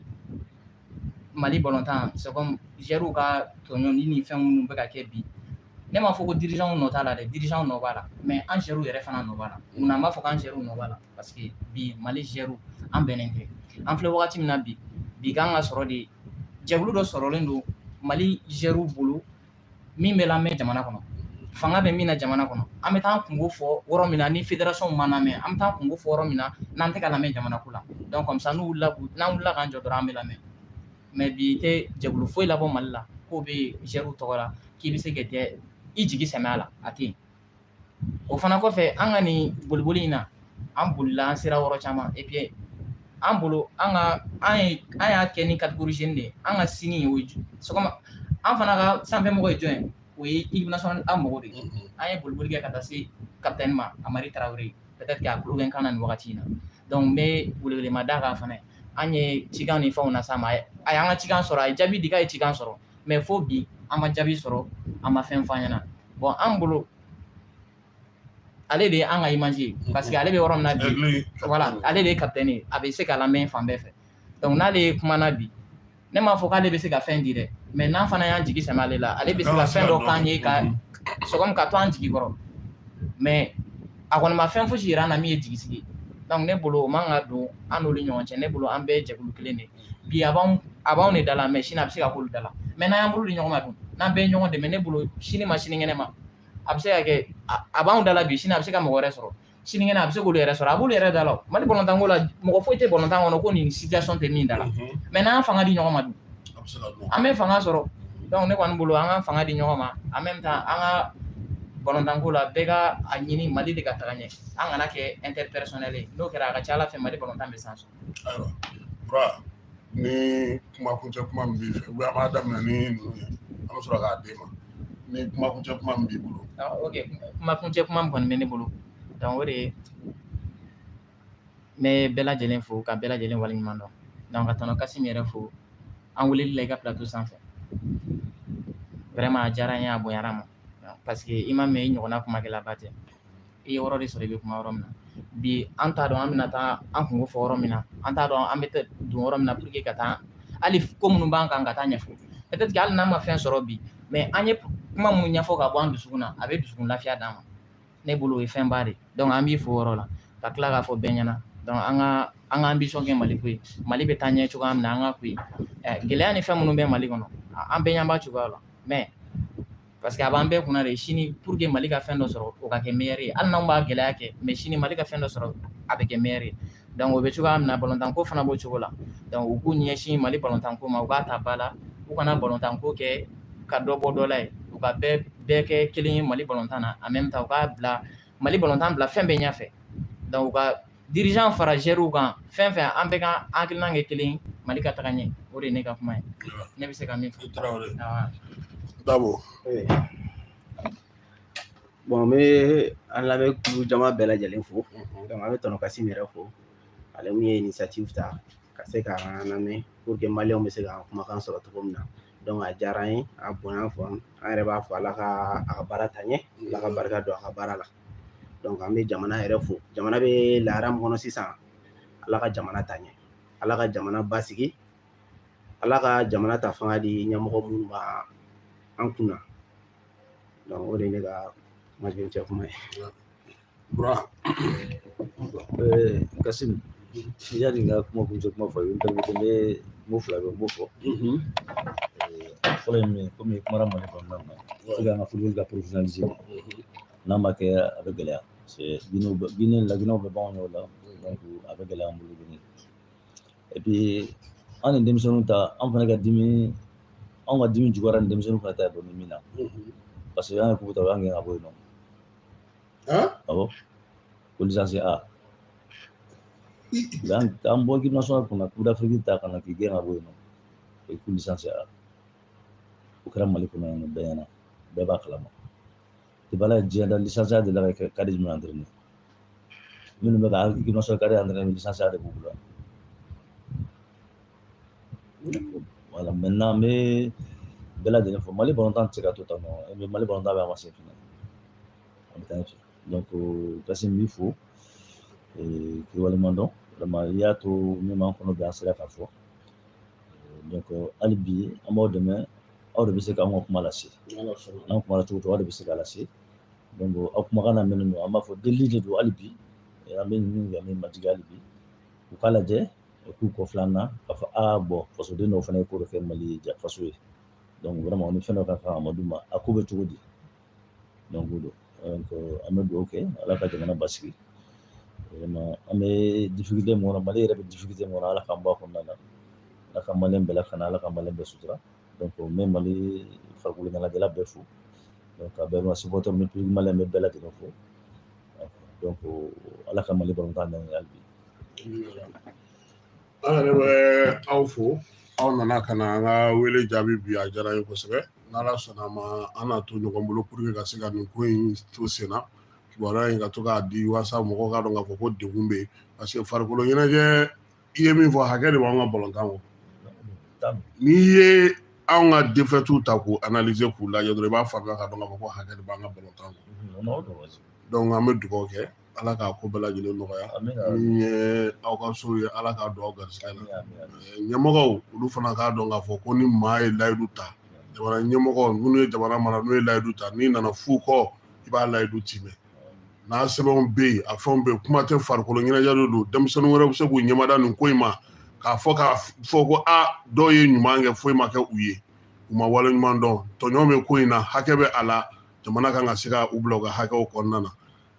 Speaker 4: Mali balontan, c'est comme joueurs ka tɔɲɔni ni fɛn minnu bɛ ka kɛ bi. Ne m'a fɔ ko dirigeants nɔ t'a la dɛ, dirigeants nɔ b'a la, mais an joueurs yɛrɛ fana nɔ b'a la. Munna an b'a fɔ k'an joueurs nɔ b'a la? Parce que bi Mali joueurs an bɛnnen tɛ. An filɛ wagati min na bi, bi kan ka sɔrɔ de jɛkulu dɔ sɔrɔlen don Mali joueurs bolo min bɛ lamɛn jamana kɔnɔ, fanga bɛ min na jamana kɔnɔ. An bɛ taa an kungo fɔ yɔrɔ min na ni fédération ma lamɛn, an bɛ taa kungo fɔ yɔrɔ min na n'an tɛ ka lamɛn jamana ko la. Donc comme ça n'u wulila, n'an wulila k'an jɔ dɔrɔn, an bɛ lamɛn. Mais bi i tɛ jɛkulu foyi labɔ Mali la k'o bɛ joueurs tɔgɔ la k'i bɛ se ka tɛ i jigi sɛmɛ a la, a tɛ yen. O fana kɔfɛ, an ka nin boliboli in na, an bolila, an sera yɔrɔ caman. Et puis an bolo, an ka an ye an y'a kɛ ni catégorie jeune de ye. An ka sini o ye sɔgɔma, an fana ka sanfɛmɔgɔ ye jɔn ye? O ye équipe nationale A mɔgɔw de ye. An ye boliboli kɛ ka taa se capitaine ma, Amari Tarawele, peut-être que a tulo bɛ n kan na nin wagati in na. Donc n bɛ welewelema da kan fana. An ye cikan ni fɛnw las'a ma, a y'an ka cikan sɔrɔ, a ye jaabi di k'a ye cikan sɔrɔ, mais fo bi an ma jaabi sɔrɔ, an ma fɛn f'an ɲɛna. Bon, an bolo ale de ye an ka image ye, parce que ale bɛ yɔrɔ min na bi, voilà, ale de ye capitaine ye, a bɛ se ka lamɛn fan bɛɛ fɛ. Donc n'ale ye kumana bi, ne m'a fɔ k'ale bɛ se ka fɛn di dɛ, mais n'an fana y'an jigi sɛmɛ ale la, ale bɛ se ka fɛn dɔ k'an ye ka sɔgɔmi ka to an jigi kɔrɔ. Mais a kɔni ma fɛn fosi yira an na min ye jigi sigi. Donc ne bolo, o man ka don an n'olu ɲɔgɔn cɛ. Ne bolo, an bɛɛ ye jɛkulu kelen de ye. Bi a b'anw de da la, mais sini a bɛ se ka k'olu da la. Mais n'an y'an bolo di ɲɔgɔn ma dun, n'an bɛɛ ye ɲɔgɔn dɛmɛ, ne bolo sini ma sinikɛnɛ ma, a bɛ se ka kɛ a b'anw da la bi, sini a bɛ se ka mɔgɔ wɛrɛ sɔrɔ, sinikɛnɛ a bɛ se k'olu yɛrɛ sɔrɔ, a b'olu yɛrɛ da la. Mali balontanko la, mɔgɔ foyi tɛ balontan kɔnɔ ko nin situation tɛ min da la. Mais n'an fanga di ɲɔgɔn ma dun, an bɛ fanga sɔrɔ. Donc ne kɔni bolo, an ka fanga di ɲɔgɔn ma. En même temps, an ka balontanko la, bɛɛ ka a ɲini Mali de ka taga ɲɛ, an kana kɛ interpersonnel ye. N'o kɛra, a ka ca Ala fɛ, Mali balontan bɛ san sɔrɔ.
Speaker 1: Ayiwa Bura, ni kuma kuncɛ kuma min b'i fɛ, ou an b'a daminɛ ni ninnu ye, an bɛ sɔrɔ k'a d'e ma, ni kuma kuncɛ kuma min b'i bolo.
Speaker 4: Ok, kuma kuncɛ kuma min kɔni bɛ ne bolo, donc o de ye n bɛ bɛɛ lajɛlen fo ka bɛɛ lajɛlen waleɲuman dɔn. Donc ka tɔnɔ Kassim yɛrɛ fo an weleli la i ka plateau sanfɛ. Vraiment a diyara n ye, a bonyara n ma, parce que i ma mɛn i ɲɔgɔnna kumakɛlaba tɛ. I ye yɔrɔ de sɔrɔ i bɛ kuma yɔrɔ min na. Bi an t'a dɔn an bɛna taa an kungo fɔ yɔrɔ min na, an t'a dɔn an bɛ don yɔrɔ min na pour que ka taa hali ko minnu b'an kan ka taa ɲɛfɔ. Peut-être que hali n'an ma fɛn sɔrɔ bi, mais an ye kuma minnu ɲɛfɔ ka bɔ an dusukun na, a bɛ dusukun lafiya d'an ma. Ne bolo o ye fɛnba de. Donc an b'i fo o yɔrɔ la, ka tila k'a fɔ bɛɛ ɲɛna. Donc an ka ambition kɛ Mali ko ye, Mali bɛ taa ɲɛ cogoya min na, an ka ko ye. Gɛlɛya ni fɛn minnu bɛ Mali kɔnɔ, an bɛɛ ɲɛ b'a cogoya la, mais parce que a b'an bɛɛ kunna de sini pour que Mali ka fɛn dɔ sɔrɔ, o ka kɛ meilleur ye. Hali n'anw b'a gɛlɛya kɛ, mais sini Mali ka fɛn dɔ sɔrɔ, a bɛ kɛ meilleur ye. Donc o bɛ cogoya min na, balontanko fana b'o cogo la. Donc u k'u ɲɛsin Mali balontanko ma, u k'a ta ba la, u kana balontanko kɛ ka dɔ bɔ dɔ la ye, u ka bɛɛ kɛ kelen ye Mali balontan na. En même temps, u k'a bila Mali balontan bila fɛn bɛɛ ɲɛfɛ. Donc u ka dirigeant fara joueurs kan, fɛn fɛn, an bɛɛ ka hakilina kɛ kelen ye, Mali ka taga ɲɛ. O de ye ne ka kuma ye, ne bɛ se ka min fɔ.
Speaker 1: Tarawele Dabo.
Speaker 3: Bon, n bɛ an lamɛn kulu jama bɛɛ lajɛlen fo. Donc an bɛ tɔnɔ Kassim yɛrɛ fo, ale mun ye initiative ta ka se k'an lamɛn pour que maliyɛnw bɛ se k'an kumakan sɔrɔ cogo min na. Donc a diyara an ye, a bonya fɔ an yɛrɛ b'a fɔ Ala ka a ka baara ta ɲɛ, Ala ka barika don a ka baara la. Donc an bɛ jamana yɛrɛ fo, jamana bɛ lahala min kɔnɔ sisan, Ala ka jamana ta ɲɛ, Ala ka jamana basigi, Ala ka jamana ta fanga di ɲɛmɔgɔ minnu b'a an kunna. Donc o de ye ne ka kumakuncɛ kuma ye.
Speaker 1: Bura.
Speaker 2: Kassim, yani n ka kuma kuncɛ kuma fɔ, i bɛ n permettre, n bɛ mot fila bɛ n b'o fɔ. Fɔlɔ ye min ye, komi i kumana Mali kɔnɔna na, faut que an ka football ka professionnaliser. N'a ma kɛ, a bɛ gɛlɛya. Guinée, Laginɛw bɛ bɔ anw ɲɛ o la, donc a bɛ gɛlɛya an bolo Guinée. Et puis an ni denmisɛnninw ta, an fana ka dimi, anw ka dimi juguyara ni denmisɛnninw fana ta ye dɔɔni min na, parce que an ye coupe ta, u y'an gɛn ka bɔ yen nɔ. Awɔ, ko licence A. U y'an an bɔ équipe nationale kunna, Coupe d'Afrique ta ka na k'i gɛn ka bɔ yen nɔ, o ye ko licence A. O kɛra Mali kɔnɔ yan nɔ, bɛɛ ɲɛna, bɛɛ b'a kalama. Depuis Ala ye diɲɛ da, licence A delila ka kɛ cadet jumɛn entraîner? Minnu bɛ ka équipe nationale cadet entraîner, licence A de b'u bolo. Voilà, maintenant n bɛ bɛɛ lajɛlen fo. Mali balontan tɛ se ka to tan nɔ, Mali balontan bɛ avancer fɛnɛ, a bɛ taa ɲɛfɛ. Donc Kassim, n b'i fo k'i waleɲuman dɔn. Vraiment, i y'a to min b'an kɔnɔ bi, an sera k'a fɔ. Donc hali bi an b'aw dɛmɛ, aw Aw de bɛ se k'anw ka kuma lase. N'an kumana cogo o cogo, aw de bɛ se k'a lase. Donc aw kumakan lamɛnnen don. An b'a fɔ delili de don hali bi, an bɛ ɲini an bɛ majigin hali bi, u k'a lajɛ, u k'u kɔ filanan na k'a fɔ aa bɔn, fasoden dɔw fana ye ko dɔ kɛ Mali ye faso ye. Donc vraiment, ni fɛn dɔ ka kan Amadu ma, a ko bɛ cogo di? Donc o don. Donc an bɛ dugawu kɛ, Ala ka jamana basigi. Vraiment, an bɛ difficulté min kɔnɔ, Mali yɛrɛ bɛ difficulté min kɔnɔ, Ala k'an bɔ a kɔnɔna na. Ala ka Malien bɛɛ lakana, Ala ka Malien bɛɛ sutura. Donc n bɛ Mali farikolo ɲɛnajɛla bɛɛ fo. Donc a bɛɛ ma supporter ni public malien bɛ bɛɛ lajɛlen fo. Donc Ala ka Mali balontan ɲɛ hali bi.
Speaker 1: An yɛrɛ bɛ aw fo, aw nana ka na an ka wele jaabi bi, a diyara n ye kosɛbɛ. N'Ala sɔnna a ma, an n'a to ɲɔgɔn bolo pour que ka se ka nin ko in to sen na, kibaruya in ka to k'a di walasa mɔgɔw k'a dɔn k'a fɔ ko degun bɛ yen, parce que farikolo ɲɛnajɛ, i ye min fɔ, hakɛ de b'anw ka balontan kɔ. N'i ye anw ka défaite ta k'u analyser, k'u lajɛ dɔrɔn, i b'a faamuya k'a dɔn k'a fɔ ko hakɛ de b'an ka balontan kɔ. Donc an bɛ dugawu kɛ, Ala k'a ko bɛɛ lajɛlen nɔgɔya. Min ye aw ka so ye, Ala k'a don aw garisɛgɛ la. Ɲɛmɔgɔw, olu fana k'a dɔn k'a fɔ ko ni maa ye layidu ta, jamana ɲɛmɔgɔ minnu ye jamana mara, n'u ye layidu ta, n'i nana fu kɔ, i b'a layidu timɛ. N'a sɛbɛnw bɛ yen, a fɛnw bɛ yen, kuma tɛ, farikolo ɲɛnajɛ de don. Denmisɛnnin wɛrɛ bɛ se k'u ɲɛmada nin ko in ma, k'a fɔ ko a dɔw ye ɲuman kɛ, foyi ma kɛ u ye, u ma wale ɲuman dɔn. Tɔɲɔgɔn bɛ ko in na, hakɛ bɛ a la, jamana kan ka se ka u bila u ka hakɛw kɔnɔna na.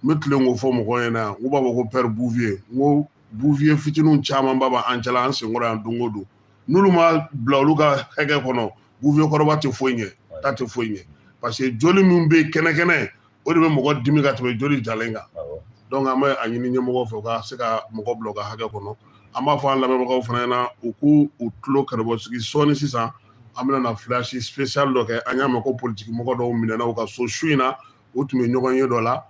Speaker 1: N bɛ tilen k'o fɔ mɔgɔw ɲɛna yan, n b'a fɔ ko père Bouvier, n ko Bouvier fitininw camanba b'an cɛla, an senkɔrɔ yan don o don. N'olu ma bila olu ka hakɛ kɔnɔ, Bouvier kɔrɔba tɛ foyi ɲɛ, ta tɛ foyi ɲɛ, parce que joli min bɛ yen kɛnɛ kɛnɛ, o de bɛ mɔgɔ dimi ka tɛmɛ joli jalen kan. Donc an bɛ a ɲini ɲɛmɔgɔw fɛ, u ka se ka mɔgɔ bila u ka hakɛ kɔnɔ. An b'a fɔ an lamɛnbagaw fana ɲɛna, u k'u u tulo kɛrɛbɔ sigi sɔɔni. Sisan an bɛna na flash spécial dɔ kɛ. An y'a mɛn ko politiki mɔgɔ dɔw minɛna u ka so su in na, u tun bɛ ɲɔgɔn ye dɔ la.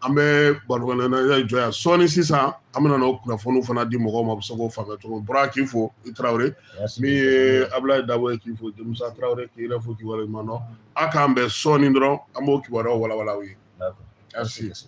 Speaker 1: An bɛ balontan jɔ yan sɔɔni. Sisan an bɛna n'o kunnafoniw fana di mɔgɔw ma, u bɛ se k'o faamuya cogo min. Bɔra k'i fo, i Tarawele min ye Abulayi Dabo ye, k'i fo, Musa Tarawele, k'i yɛrɛ fo, k'i waleɲuman dɔn. A k'an bɛn sɔɔni dɔrɔn, an b'o kibaruyaw walawala aw ye. Merci.